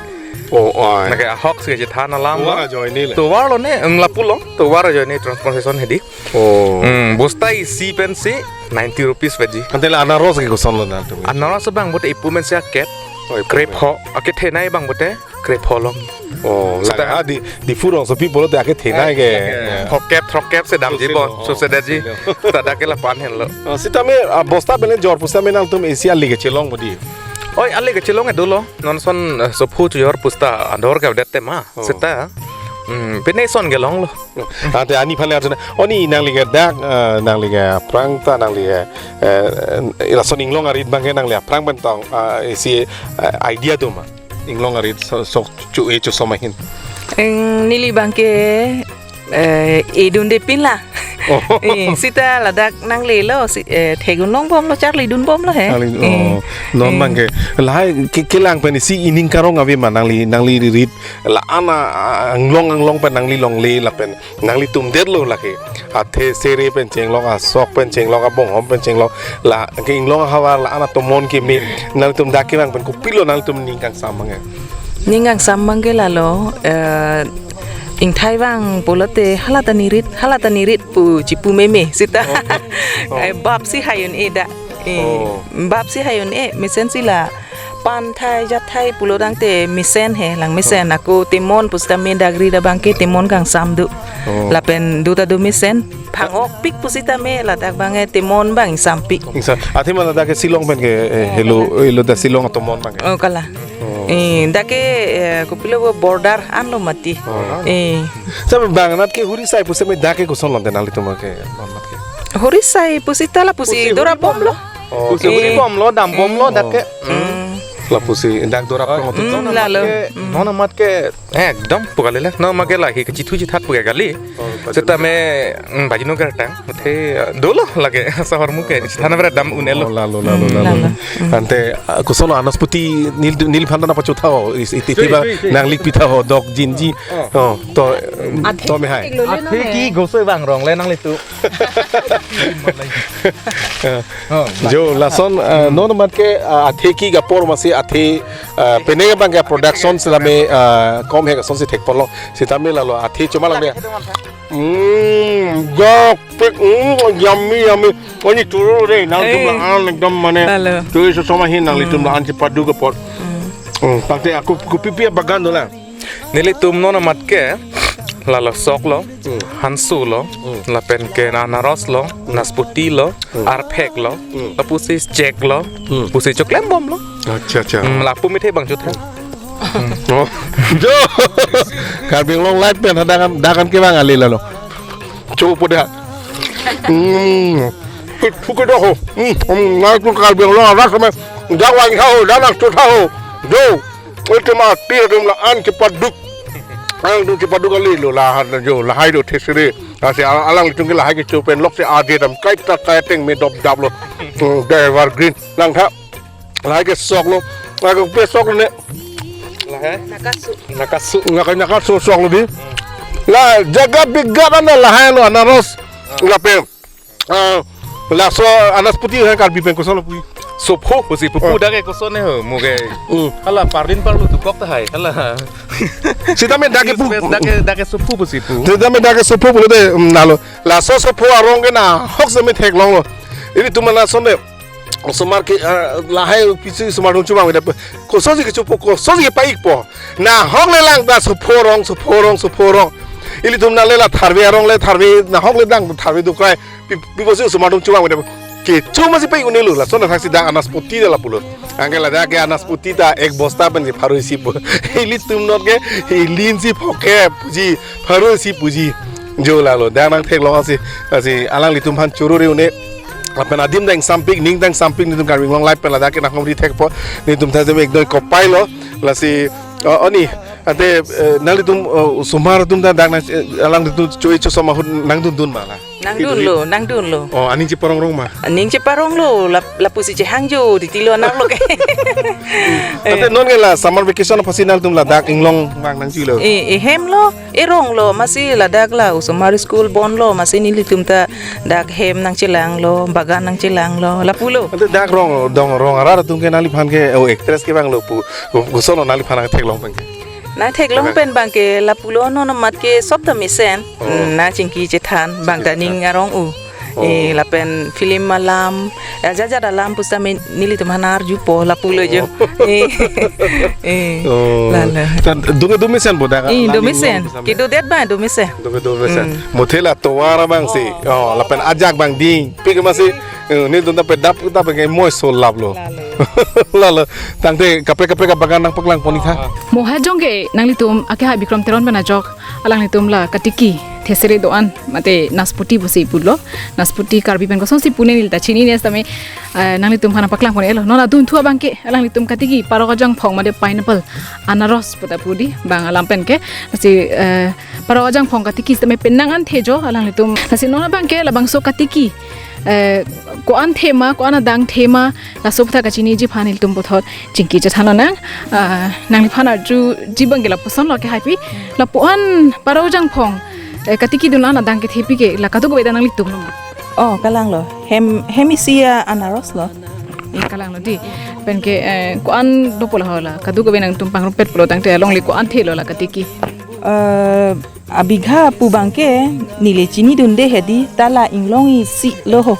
Oh, oh, ai. Lake ahok si chethan alam. Tovar ajoine le. Tovar lo ne, em, lapu lo. Tovar ajoine transportation hedi. Oh. Hmm, bosta isi pensi ninety rupees peji. Ante la anaros ke koson lo nangtum? Anaros abang pute ipu mensi akep. Oh, ipu. Krepho, akethenei abang pute krepho long. Oh, sita la, ah, di, Diphu rongsopi pulote akethenei ke. Eh, eh, ya. Phokep, throkep si damji. Sose bo, lo, oh, sose damji. Sose lo. Ladak ke lapu-an henlo. Ah, sitame, ah, bosta pen le jor pusitame nangtum isi ale kachelong bodi? Oi, ale kachelong ke dolo. Non ason, eh, sophu chojor pusita ador ke det tema. Oh. Sita, hmm, pine ason kelong lo. Ante ani aphan le arju nang. Oni nangli ke dak, eh, nangli ke aphrang ta nangli ke, eh, lason inglong arit abangke nangli aphrang pen tong, ah, isi, eh, idea do ma? Inglong arit so, sok cho-e chosom ahin. Eng, neli abangke, eh, edunde pin la. Oh. Eh, sita ladak nanglelo, si, eh, thegun longbomlo, charlidunbomlo he. Charli-, eh, oh. Non eh. Abangke lahai ke, kelang pen isi ining karong ave ma nangli, nangli rit la-an a, a, anglong anglong pen nangli longle lapen nanglitum detlo lake. Athe sere pen chenglok, asok pen chenglok, abonghom pen chenglok, lake inglong ahavar la-an atomon keme, nanglitum dak kevang pen kopilo nanglitum ning kangsam abangke? Ning kangsam abangke lalo, eh, ingthai vang pulote hala ta nerit, hala ta nerit pu chipu meme sita. Oh, oh. Eh, bap si hai un-e dak. Eh, oh. Bap si hai un-e, mesen si la pan thai, jat thai pulo tangte mesen he, lang mesen. Hmm. Ako temon pusitame dak rit abangke temon kangsam do. Oh. Lapen do ta do mesen. Phang-okpik pusitame ladak abangke temon abang ingsampik. Ingsa-, athema ladak ke Shillong pen ke, eh, helo, helo dak Shillong atomon abangke. Oh, kalang. Oh. Eh, dak ke, eh, kopilo bo border anlo mati. Oh. Eh. Sitame bang anat ke Hurisai pusitame dak ke koson lonte nanglitum ke, non anat ke? Hurisai pusita lapusi, pusi dora bomlo. Oh. Pusi eh. Uri bomlo, dam bomlo, eh. Dak ke. Hmm. Lapusi dak dora prong tu. Hmm, non lalo. Amat ke, hmm, non amat ke, eh, ekdom pu kali le. Non amat ke lahai kachithu chithat pu kali. Oh, sitame, hmm, bajinu kertang. Athe, eh, dolo lake, sahor muke. Thana bera dam un-elo. Oh, lalo, lalo, hmm, lalo. Lalo. Hmm. Ante, ah, koson anasputi neli, neliphan ta nangpachotha ho, is-, iti, iti ba, chui, chui. Nanglik pitha ho, dok jinji. Oh. Oh, to, athe to me hai. Athe ki goso bang rong le nanglitum. Eh, oh, jo, lason, eh, hmm, non amat ke, eh, athe ki apor masi athe, eh, penang abangke production sitame, eh, kom he asonsi thekponlo. Sitame lalo athe choma lang dia. Hmm, gak pik, hmm, yummy, yummy. Oni turo re, nangtum eh. La-an ekdom mane. Lalo. Cho-e chosom ahin nanglitum hmm. La-an chepaduk apot. Hmm. Hmm, pate ako kopi pi abagan dolang. Nelitum non amat ke lalo sok lo, hmm, hansu lo, hmm, lapen ke anaros lo, hmm, nasputi lo, hmm, arphek lo, hmm, lapusi chek lo, hmm, pusi choklem bomlo. Acha, acha. Hmm, lapu mithe bang chotha. Hmm. Oh. Jo. Karbi Anglong Live pen dak an, dak an kevang ale lalo. Cho pu da. Hmm. Pit phu ke do ho. Hmm. Hmm. Nangtum Karbi Anglong arat sitame dak vangtha ho, dak nangchotha ho. Jo. Ultima tir atum la-an chepaduk. Nangtum chepaduk kali lo, la han jo, lahai do thesere. Lasi al- alanglitum ke lahai kecho pen lok si aje dam kaita kaiteng me dop dap lo. Hmm, the evergreen. Langtha. Lahai ke sok lo. Lahai ke sok lo ne. Lahai? Nakasu. Nakasu. Naka nakasu sok lo di. La jaga bigat anda lahai lo anaros. Lapen. Ah, laso anaspoti hai Karbi pen koson lo pu. Sopho pusi pu. Pu dak ke koson ne ho, mo ke. Hmm. Hala pardin parlo tu kok tahai. Hala. Sitame dak ke pu. Dak ke, dak ke sopho pusi pu. Sitame dak ke sopho pulote, mm, nalo. Laso sopho arong ke nahok sitame theklong lo. Ilitum anason de. Osomar ke, ah, lahai pisi osomar dong chubang de. Koson si kechopo, koson si kepaikpo. Nahok le lang ta sopho arong, sopho arong, sopho arong. Ilitum nale la tharve arong le tharve, nahok le dang tharve dokrai. Pi, pi pusi osomar dong chubang de. Kecho masi paik-un-e lo, lason athaksi dak anaspoti ta lapulo. Anke ladak ke anaspoti ta ek bosta pensi pharo isi pu. Ilitum not ke, ilin si phokep puji, pharo isi puji. Jo lalo, dak nangtheklong asi, asi alanglitum aphan choro re-un-e. Lapen adim dang sampik, ning dang sampik, netum Karbi Anglong Live pen ladak ke nanghumri thekpo, netum tha jeme ekdoi kopai lo, lasi, oh, oni, ante, eh, nanglitum, oh, osomar atum ta dak nang, eh, alanglitum choi chosom ahut nangdundun ma la? Nangdunlo, nangdunlo. Oh, aning cheparong rong ma? Aning cheparong lo, lap-, lapusi chehangjo, titilo anak lo ke. Ante non ke la summer vacation aphansi nangtum ladak inglong vang nangchilo. Eh, eh, hem lo, eh, rong lo, masi ladak la, osomar school bon lo, masi nelitum ta dak hem nangchelang lo, bagan nangchelang lo, lapulo. Ante dak rong, dong rong arat atum ke nangliphan ke, oh, actress ke vang lo pu, ko-, koson lo nangliphan nangtheklong pen ke? Nangtheklong pen bang ke lapulo non amat ke sop ta mesen. Oh. Mm, nangchingki chethan bang ta ning arong-o. Oh. Eh, lapen film alam, ya, jat jat alam pusitame nelitum aphan arjupo lapulo jo. Oh. Eh. Eh. Oh. Lalo. Tan dong dong mesen bodak. Eh, alam dong mesen. Inglong pusitame. Kedodet bang dong mesen. Dong dong mesen. Mm. Muthe la tovar abang si. Oh. Oh, lapen ajak bang ding. Pik masi. Eh, netum ta pedap ta pengai moi so lap lo. Lalo. Lalo. Tangte kaprek kaprek abagan nangpaklang pon-ik tha. Mo ha jong ke nanglitum ake ha Bikram Teron pen ajok alanglitum la katiki thesere do-an mate naspoti pusi pulo. Naspoti Karbi pen kosonsi pu ne neli ta chinine sitame, eh, nanglitum aphan nangpaklang pon-iklo. Non adunthu abang ke alanglitum katiki parok ajangphong mate pineapple anaros puta pu di bang alam pen ke. Lasi, eh, parok ajangphong katiki sitame penang anthe jo alanglitum. Lasi non abang ke labangso katiki, eh, ko-an thema, ko-an adang thema, laso aphuthak kachiniji aphan ilitum puthot chingki chethan lonang. Ah, nangliphan arjuji bang ke lapuson lo ke haipi, lapu-an parok ajangphong, eh, katiki dun an adang kethepi ke la kadokave ta nanglitum lo ma? Oh, kalang lo. Hem, hem isi anaros lo. Eh, kalang lo di. Pen ke, eh, ko-an dopo la ho la. Kadokave nangtum pangrumpet pulo tangte alongle ko-an thelo la katiki. Eh, abigha pu bang ke neli chinidunde hedi ta la inglong isi lo ho.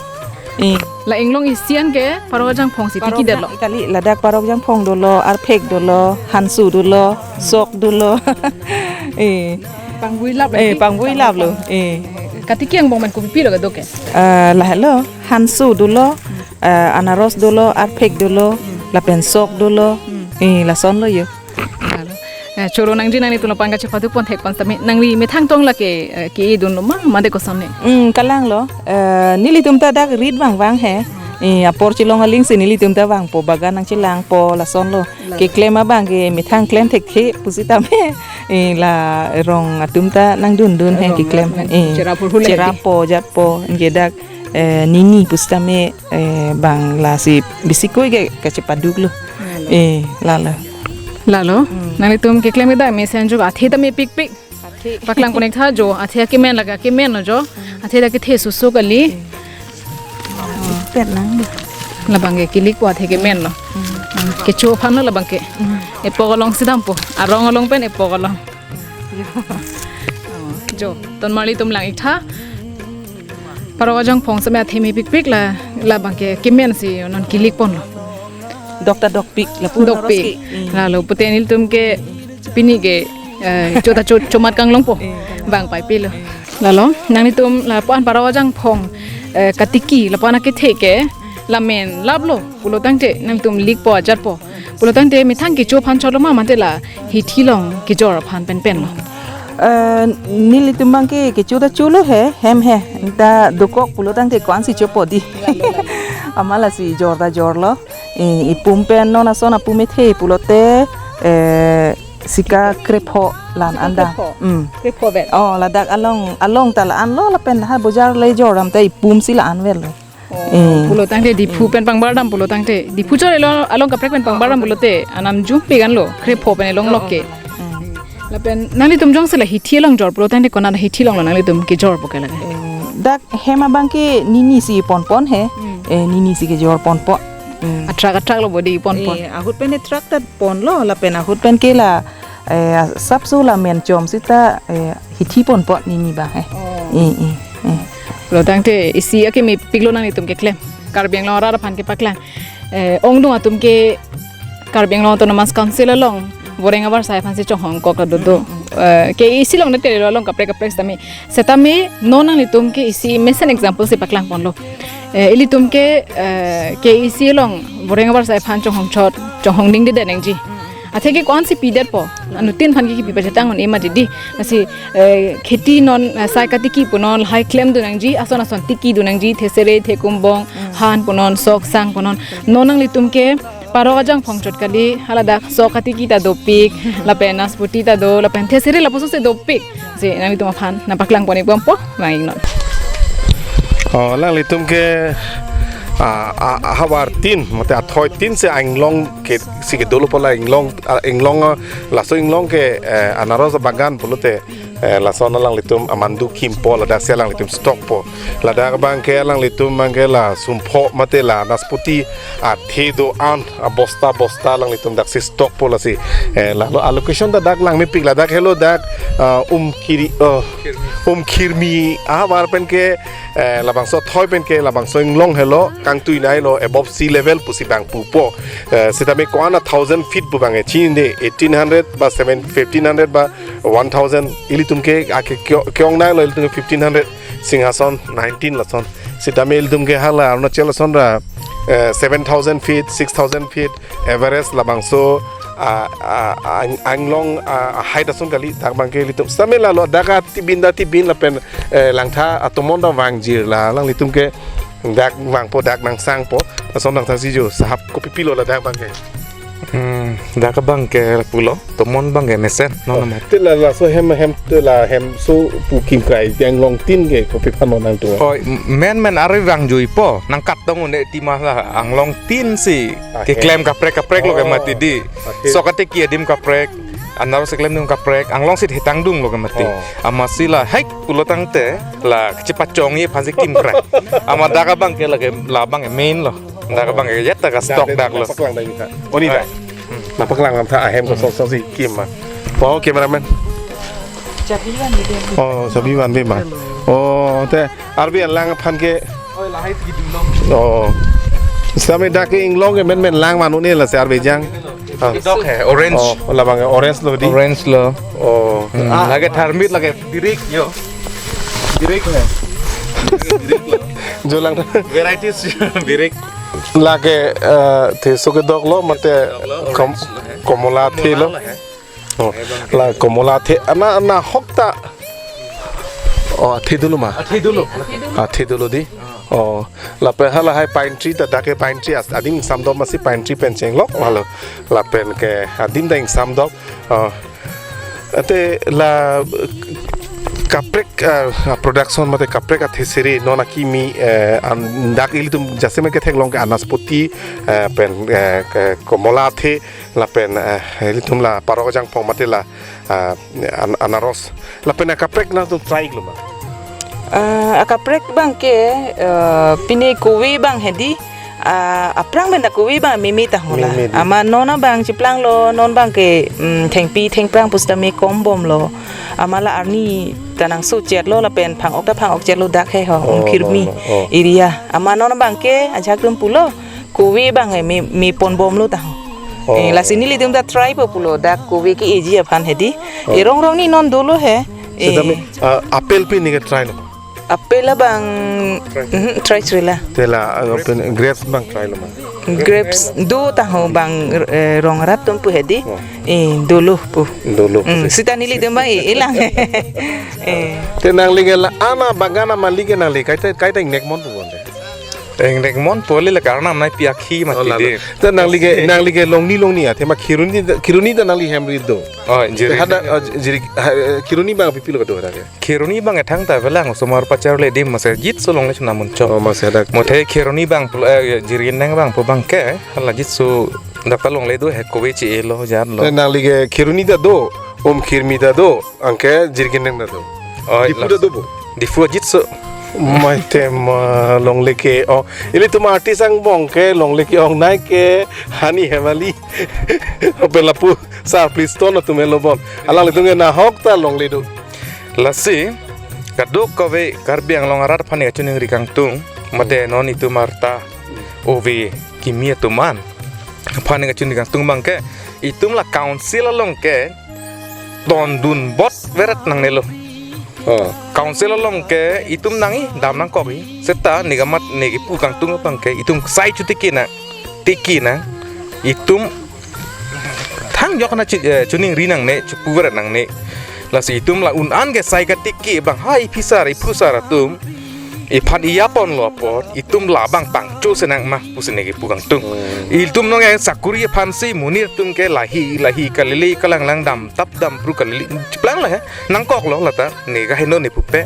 Eh. La inglong isi an ke parok ajangphong si parok tiki det lo. Jang-, kali ladak parok ajangphong dolo, arphek dolo, hansu dolo, sok dolo. Eh. Pangvui lap eh, lagi. Pangvui lap lo. Eh. Katiki angbong pen kopi lo kadok ke? Eh, lahelo, hansu dolo, eh, anaros dolo, arphek dolo, lapen sok dolo. Hmm. Eh, lason lo jo. Lalo. Eh, choro nangji nanglitum aphan kachepaduk pon thek pon sitame nangli methang tong lake, eh, ke-e dunlo ma, mate koson ne? Hmm, kalang lo. Eh, nelitum ta dak rit vang vang he. Eh, apor chelong aling si nelitum ta vangpo, bagan nangchelangpo, lason lo. Lalo. Keklem abang ke methang klem thekthe pusitame. Eh, la rong atum ta nangdundun he. Rong keklem atum. Eh, cherap hurhur le cherappo, jatpo, anke dak, eh, nini pusitame, eh, bang lasi bisikoi ke kachepaduk lo. Lalo. Eh, lalo. Lalo, hmm. Nanglitum keklem ke dak mesen jo athe ta mepikpik. Athe. Paklang pon-ik tha jo, athe kemen lake kemen lo jo. Hmm. Athe ta kethe susu kali. Hmm. Pet nang. Labang ke kilikpo athe kemen lo. Hmm. Hmm. Kecho aphan lo labang ke. Hmm. Epok along si dampo. Arong along pen epok along. Jo, ton marli atum lang-ik tha. Parok ajangphong sitame athe mepikpik la, labang ke kemen si non kilik ponlo. Dok ta dokpik, lapu dokpik. Naros ke. Hmm. Lalo pute nelitum ke pini ke, eh, cho ta cho, chomat kanglongpo. Eh, kanglong. Bang pai pilo. Eh. Lalo, nanglitum lapu-an parok ajangphong, eh, katiki, lapu-an akethe ke, lamen laplo, pulo tangte, nanglitum likpo, ajatpo. Pulo tangte methang kecho aphan chotlo ma mate la hithi along kejor aphan penpen lo. Eh, nelitum bang ke kecho ta cholo he, hem he, ta dokok pulo tangte ko-an si chopo di. Lalo, lalo. Amat lasi jor ta jorlo. Eh, ipum pen non ason apum ethe pulote, eh, Sika krepho la-an an dang. Krepho. Hmm. Krepho vet. Oh, ladak along, along ta la-an lo, lapen ha bojar le joram ta ipum si la-an vet lo. Oh, eh. Pulo tangte Diphu pen pangbar dam pulo tangte. Diphu chor elo along kaprek pen pangbar dam pulote. Anam jum pegan lo. Krepho pen elong lok ke. Hmm. Lapen nanglitum jongsi la hithi along jor pulo tangte konat hithi along lo nanglitum kejor po ke lake. Eh, dak hem abang ke nini si ponpon he. Hmm. Eh, nini si kejor ponpon. Hmm. Atrak atrak lo bodi ponpon. Eh, ahut pen atrak ta ponlo lapen ahut pen ke la, eh, sapso la men chom sita, eh, hithi ponpon nini abang he. Oh. Eh, eh, eh. Pulo tangte isi akimi piklo nanglitum keklem. Karbi Anglong arat aphan kepaklang. Eh, ongdung atum ke Karbi Anglong Autonomous Council along voreng avarsai aphan si chonghong kok dodo. Eh, K A A C along nete lo along kaprek kaprek setame. Setame non nanglitum ke isi mesen example si paklang ponlo. Eh, ilitum ke, eh, K A A C along voreng avarsai aphan chonghong chot, chonghong dingde nangji. Atheke ko-an si pidet po. Anuttin aphan ke kipi pachetang un-e mati di. Lasi, eh, kheti non, eh, sai katiki punon, lahai klemdun nangji, ason ason tikidun nangji, thesere, thekumbong, han punon, sok sang punon. Non nanglitum ke parok ajang phongchot kali, haladak sok katiki ta dopik, lapen naspoti ta do, lapen thesere lapuson si dopik. Si nanglitum aphan nangpaklang pon-ik bompo, vang-iknon. Oh, alanglitum ke, ah, ah, havar tin, mate athoi tin si inglong ke, si kedolo po la inglong, ah, inglong, ah, laso inglong ke, eh, anaros bagan pulote, eh, lason alanglitum amandu kimpo, ladak si alanglitum stock po. Ladak abang ke alanglitum abang ke la sumpho mate la naspoti athe do-an, ah, bosta bosta alanglitum dak si stock po lasi. Eh, lalo allocation ta dak langmepik, ladak helo dak, ah, Umkiri, oh, Umkhirmi ahavar pen ke, eh, labangso athoi pen ke labangso inglong helo, kangtui nai lo, above sea level pusi abang pupo. Eh, setame ko-an a thousand feet pu abang e chinine, eighteen hundred ba seven, fifteen hundred ba one thousand, ilitum ke ake kyo-, kyong nai lo, ilitum ke fifteen hundred, Singhason nineteen lason. Setame ilitum ke hala Arunachal ason ra, eh, seven thousand feet, six thousand feet, Everest labangso, ah, ah, ang-, anglong, ah, height ason kali, dak abang ke ilitum. Setame lalo dak atibin da tibin lapen, eh, langtha atomon ta vangjir la, alanglitum ke dak vangpo, dak nangsangpo, lason nangthan si jo, sahap kopi pilo ladak abang ke. Hmm, dak abang ke pulo, tomon abang ke mesen, non nama. Te la, laso hem, hem, te la hem so pu kimkrai, anglong tin ke kopi aphan non nangtum. Oh, m-, men men ari vangjuipo, nangkat tong un-e tima la, anglong tin si, ah, keklem kaprek kaprek lo ke mati di. Oh. Sok katiki adim kaprek, anaros keklem adim kaprek, anglong si hetang dung lo ke mati. Oh. Amatsi la, hai pulo tangte, la kachepachongji aphan si kimkrai. Amat dak abang ke lake, labang ke main lo. Dak abang ke jat ta ka stock dak lo. Nangpaklang dak ikha. Oni dak. Hai. Nangpaklang lam tha ahem ko sok sok si kim ma. Po cameraman. Chabi vanve. Oh, chabi vanve ma. Oh, te arve alang aphan ke. Oh, lahai ti dun lo. Oh. Setame dak ke inglong ke men men lang van un-e lasi arve jang. Ah. Dok hai, orange. Oh, labang ke orange lo di. Orange lo. Oh. Hmm. Ah, lake tharmit lake birik yo. Birik hai. Birik lo. Jo lang. Varieties birik. Lake, eh, the so kedok lo mate. Dok lo, kom-, orange lo hai. Komola the lo. Komola lo hai. Oh, la komola the, ana, ana hok ta. Oh, athe dolo ma. Athe dolo. Athe dolo di. Oh, lapen halahai pine tree ta dak ke pine tree as-, adim ingsamdok masi pine tree pen chenglok ma lo. Lapen ke adim ta ingsamdok. Oh. Ante la kaprek, ah, production mate kaprek athesere non akimi, eh, an dak ilitum jasemet ketheklong ke anaspoti, eh, pen, eh, ke komola the lapen, eh, ilitum la parok ajang phong mate la, ah, an-, anaros. Lapen akaprek nangtum try lo ma? Ah, akaprek abang ke, eh, pine kove abang hedi, ah, aphrang pen ta kove abang meme ta hola. Meme di. Amat non abang cheplang lo, non abang ke, mm, thengpi thengphrang pusitame kom bom lo. Amat la arni ta nangso chet lo lapen phang-ok ta phang-ok chet lo dak he ho, oh, Umkhirmi, no, no, oh, area. Amat non abang ke ajahak atum pulo. Kove abang he me, me pon bom lo ta ho. Oh. Eh, lasi nelitum ta try po pulo dak kove ke-eji aphan hedi. Oh. Erong rong ni non dolo he. Setame, eh, ah, apple pen neke try lo? Apple abang, try, mhm, try chri la. Te la, ah, pen grapes abang try lo ma? Grapes do ta ho abang, eh, rong rat atum pu hedi. Oh. Eh, dolo pu. Dolo pu. Hmm, sita nelitum abang, eh, elang. Eh. Te nangli ke la ana bagan amalik ke nangli kaita, kaita ingnek mon pu bonde. Engrek mon poli le karnam nai pi akhi ma Oh, ti lalo. Di. Ta nangli ke, nangli ke Longni Longni athe ma Kheroni ta, Kheroni ta nangli hem ri do. Oh, Jiri. Hada, oh, Jiri, ha, Kheroni abang pipilo kedo hada ke. Kheroni abang ethang ta avelang osomar pachar le dim mase jitso longle chuna munchok. Oh, mase hadak. Muthe Kheroni abang pulo, eh, Jirikindeng abang pu abang ke, hala jitso dak ta longle do he kove chi-e lo jan lo. Eh, nangli ke Kheroni ta do, Umkirmi ta do, anke Jirikindeng ta do. Oh, Diphu ta do bo? Diphu jitso. Mai tem, ah, longle ke-ong. Ilitum artist angbong ke longle ke-ongnei ke hani hemali. Open lapu sar please ton atum elo bon. Alanglitum ke nahok ta longle do. Lasi, kadokave Karbi Anglong arat aphan kachiningri kangtung, mate non itum arta ove kimi atum an aphan kachiningri kangtung abang ke, itum la council along ke tondun bot veret nangnelo. Oh. Council along ke itum nangji dam nangkokji. Seta negamat negi pu kangtung abang ke itum sai chotiki nang, tiki nang. Itum thangjok na chi-, eh, chiningri nangne, chipu veret nangne. Lasi itum la un-an ke sai katiki abang, hai phisar, iphusar atum, iphan ija ponlo apot, itum labang pangcho senang ma pusi negi pu kangtung. Hmm. Itum nonke sakuri aphansi monit atum ke lahi, lahi kalili kalanglang dam tap dam pru kalili. Chiplang la he, nangkoklo lata, nega heno ne pupe.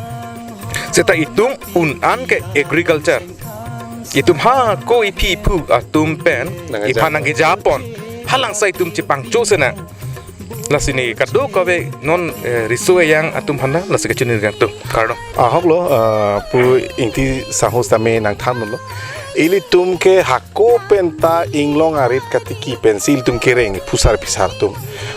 Seta itum un-an ke agriculture. Itum hako iphi iphu atum pen, nangkeja iphan nangkeja pon. Halangsai itum chepangcho senang. Lasi ne kadokave non, eh, riso ejang atum aphan ta lasi kachiningri kangtung. Kardom. Ahok lo, eh, Pu Ingti Sangho sitame nangthanlo. Ilitum ke hako pen ta inglong arit katiki pensi ilitum kereng phusar phisar atum.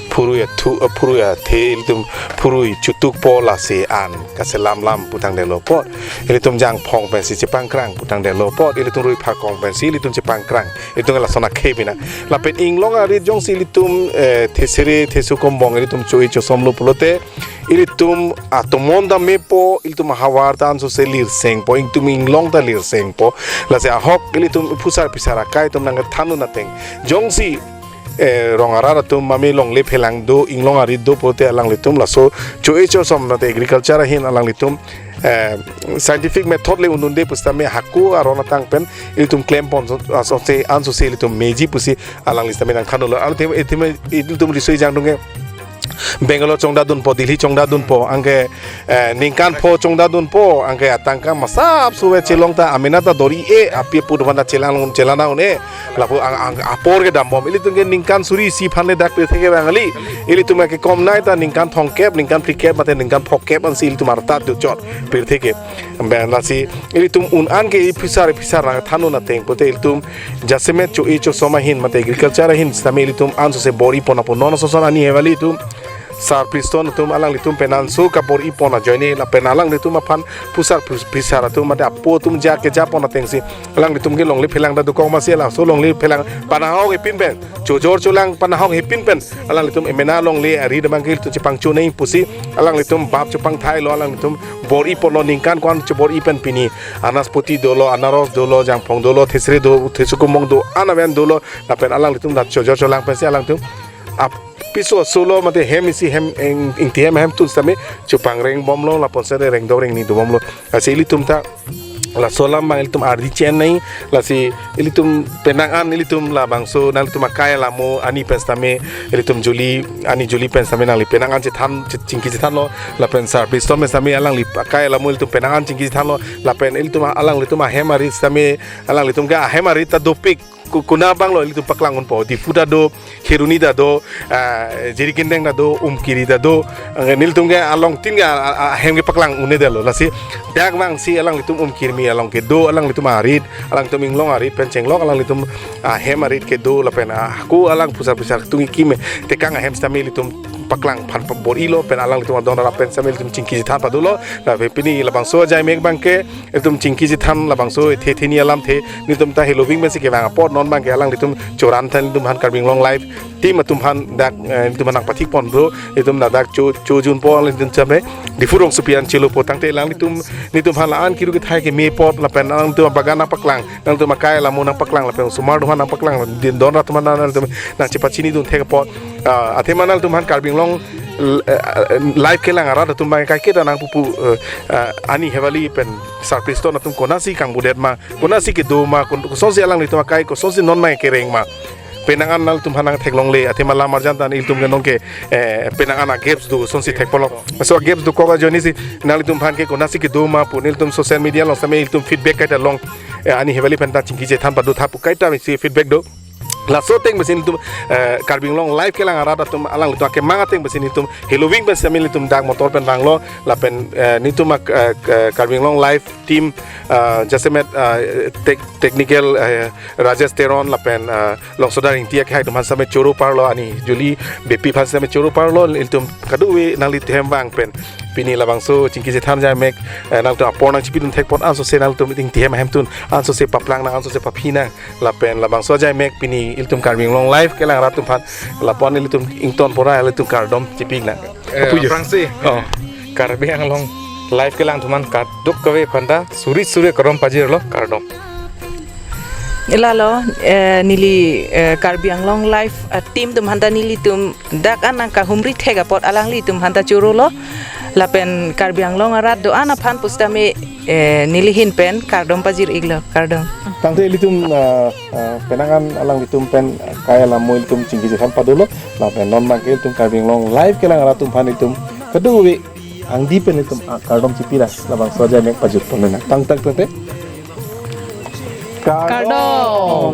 Phurui athu, eh, phurui athe ilitum phurui chutuk po lasi an kaselam lam pu tangdetlo apot. Ilitum jangphong pensi chepangkrang pu tangdetlo apot. Ilitum rui pharkong pensi ilitum chepangkrang. Itum lason akhei pina. Lapen inglong arit jongsi ilitum, eh, thesere, thesu kombong ilitum cho-e chosomlo pulote, ilitum atomon ta mepo, ilitum ahavar ta ansose lirsengpo, ilitum inglong ta lirsengpo. Lasi ahok ilitum phusar phisar akai atum nangthan-un ateng. Jongsi, eh, rong arat atum mame longle phelang do, inglong arit do pulote alanglitum laso cho-e chosom mate agriculture ahin alanglitum eh, scientific method le un-unde pusitame hako aron atang pen ilitum klem pon so-, asonse ansose ilitum meji pusi alangli sitame nangthanlo. Alanglitum, itum, ilitum riso ejang dungke Bangalore chongdadunpo, Delhi chongdadunpo, anke, eh, ningkan pho chongdadunpo, anke atangka masap suve chelong ta amena ta dor-i-e, api pu dovan ta chelang, chelang un-e, lapu ang, ang, apor kedam bom. Ilitum ke ningkan suri isi aphan le dak pirthe ke bang kali. Ilitum ke komnei ta ningkan thomkep, ningkan phlikep, mate ningkan phokep ansi ilitum arta do chot pirthe ke. Bang lasi ilitum un-an ke iphusar iphusar nangthan-un ateng pulote ilitum jasemet cho-e chosom ahin mate agriculture ahin sitame ilitum ansose bor-i pon apot non ason ason ani hemali itum sar please ton atum alanglitum pen anso kabor-i pon ajoine lapen alanglitum aphan phusar phus-, phisar atum mate apo atum ja keja pon atengsi alanglitum ke longle phelang ta dokok masi alangso longle phelang panahok epin pen chojor cholang panahok epin pen alanglitum emena longle arit abang ke ilitum chepangchonei pusi alanglitum bap chepangthailo alanglitum bor-i ponlo ningkan ko-an chebor-i pen pini anaspoti dolo anaros dolo jangphong dolo thesere do thesu kombong do anaven dolo lapen alanglitum ta chojor cholang pensi alanglitum ap piso solo mate hem isi hem eng, ingti hem hemtun sitame chepangreng bomlo laponsi rengdok rengni do bomlo. Lasi ilitum ta laso alam abang ilitum ardi chen nai lasi ilitum penang an ilitum labangso nanglitum akai alamo ani pen sitame ilitum juli ani juli pen sitame nangli penang an chethan che-, chingki chethanlo lapen sar please ton pen sitame alangli akai alamo ilitum penang an chingki chethanlo lapen ilitum alanglitum ahem arit sitame alanglitum ke ahem arit ta dopik ku-, kuna abanglo ilitum paklang unpo Diphu ta do Kheroni ta do, ah, Jirikindeng ta do, Umkiri ta do, ah, nelitum ke along tin ke, ah, ah, ahem kepaklang un-edetlo. Lasi dak abangsi alanglitum Umkirmi along kedo, alanglitum arit, alanglitum inglong arit pen chenglok, alanglitum, ah, ahem arit kedo, lapen, ah, hako alang phusar phusar tung ikime tekang ahem sitame ilitum paklang aphan pabor-ilo, pen alanglitum adon arap pen sitame ilitum chingki chethan padolo, lapen pini labangso ajai mek abang ke, ilitum chingki chethan labangso the theni alamthe, nelitum ta heloving pensi kevang apot non abang ke alanglitum choran than ilitum aphan Karbi Anglong Live team atum aphan dak, eh, ilitum aphan nangpathik ponpo, ilitum ladak cho, chojunpo ilitum sitame, Diphu rongsopi an chelopo tangte alanglitum, nelitum aphan la-an kiru kethai keme apot, lapen alanglitum abagan nangpaklang, nangtum akai alamo nangpaklang, lapen osomar atum aphan nangpaklang, din don rat atum aphan nangtum nangchepachini dun thek apot, Ah, athema nanglitum aphan Karbi Anglong, eh, eh, live kelang arat atum abang kaiketa nangpupu, eh, ah, Ani Hevali pen Sir Priston atum konatsi kangbudet ma, konatsi kedo ma, kon-, kosonsi alanglitum akai, kosonsi non abang kereng ma. Penang an nanglitum aphan nangtheklongle, athema lamarjan ta nelitum ke nonke, eh, penang an a-gaps do, kosonsi thekponlo. Laso a-gaps dokok ajoinesi nanglitum aphan ke konatsi kedo ma pu nelitum social media along sitame ilitum feedback kaita long, eh, Ani Hevali pen ta chingki chethan pado tha pu kaita mesi feedback do. Laso ateng pensi nelitum, eh, Karbi Anglong live kelang arat atum alanglitum akemang ateng pensi nelitum heloving pen sitame nelitum dak motor pen vanglo lapen, eh, nelitum ak-, eh, k-, Karbi Anglong live team, eh, jasemet, eh, tech-, technical, eh, Rajesh Teron lapen, eh, Longsodar Ingti akehai atum aphan sitame choro parlo, Ani Juli Beypi aphan sitame choro parlo, ilitum kadokave nanglitum hem vang pen pini labangso chingki chethan ajaimek, eh, nangtum apor nangchipidun thekpon ansose nangtum ingti hem ahem tun ansose paplang nang ansose paphi nang lapen labangso ajaimek pini ilitum Karbi Anglong live kelang arat atum aphan lapu-an ilitum ington pora ilitum kardom chipi nang. Eh, Apujo. Aphrangsi. Oh. Karbi Anglong live kelang atum aphan kadokave aphanta suri suri kardom pajirlo, kardom. Lalo, eh, neli, eh, Karbi Anglong live, eh, team atum aphanta nelitum dak an nangkahumri thek apot alanglitum aphanta chorolo. Lapen Karbi Anglong arat do-an aphan pusitame, eh, neli ahin pen kardom pajir-iklo, kardom. Tangte ilitum, ah, ah, penang an alanglitum pen kai alam mo ilitum chingki chethan padolo. Lapen non abang ke ilitum Karbi Anglong live kelang arat atum aphan ilitum kadokave angdi pen ilitum, ah, kardom chipi ra labangso ajaimek pajutpon nang. Tang tang tang te. Kardom.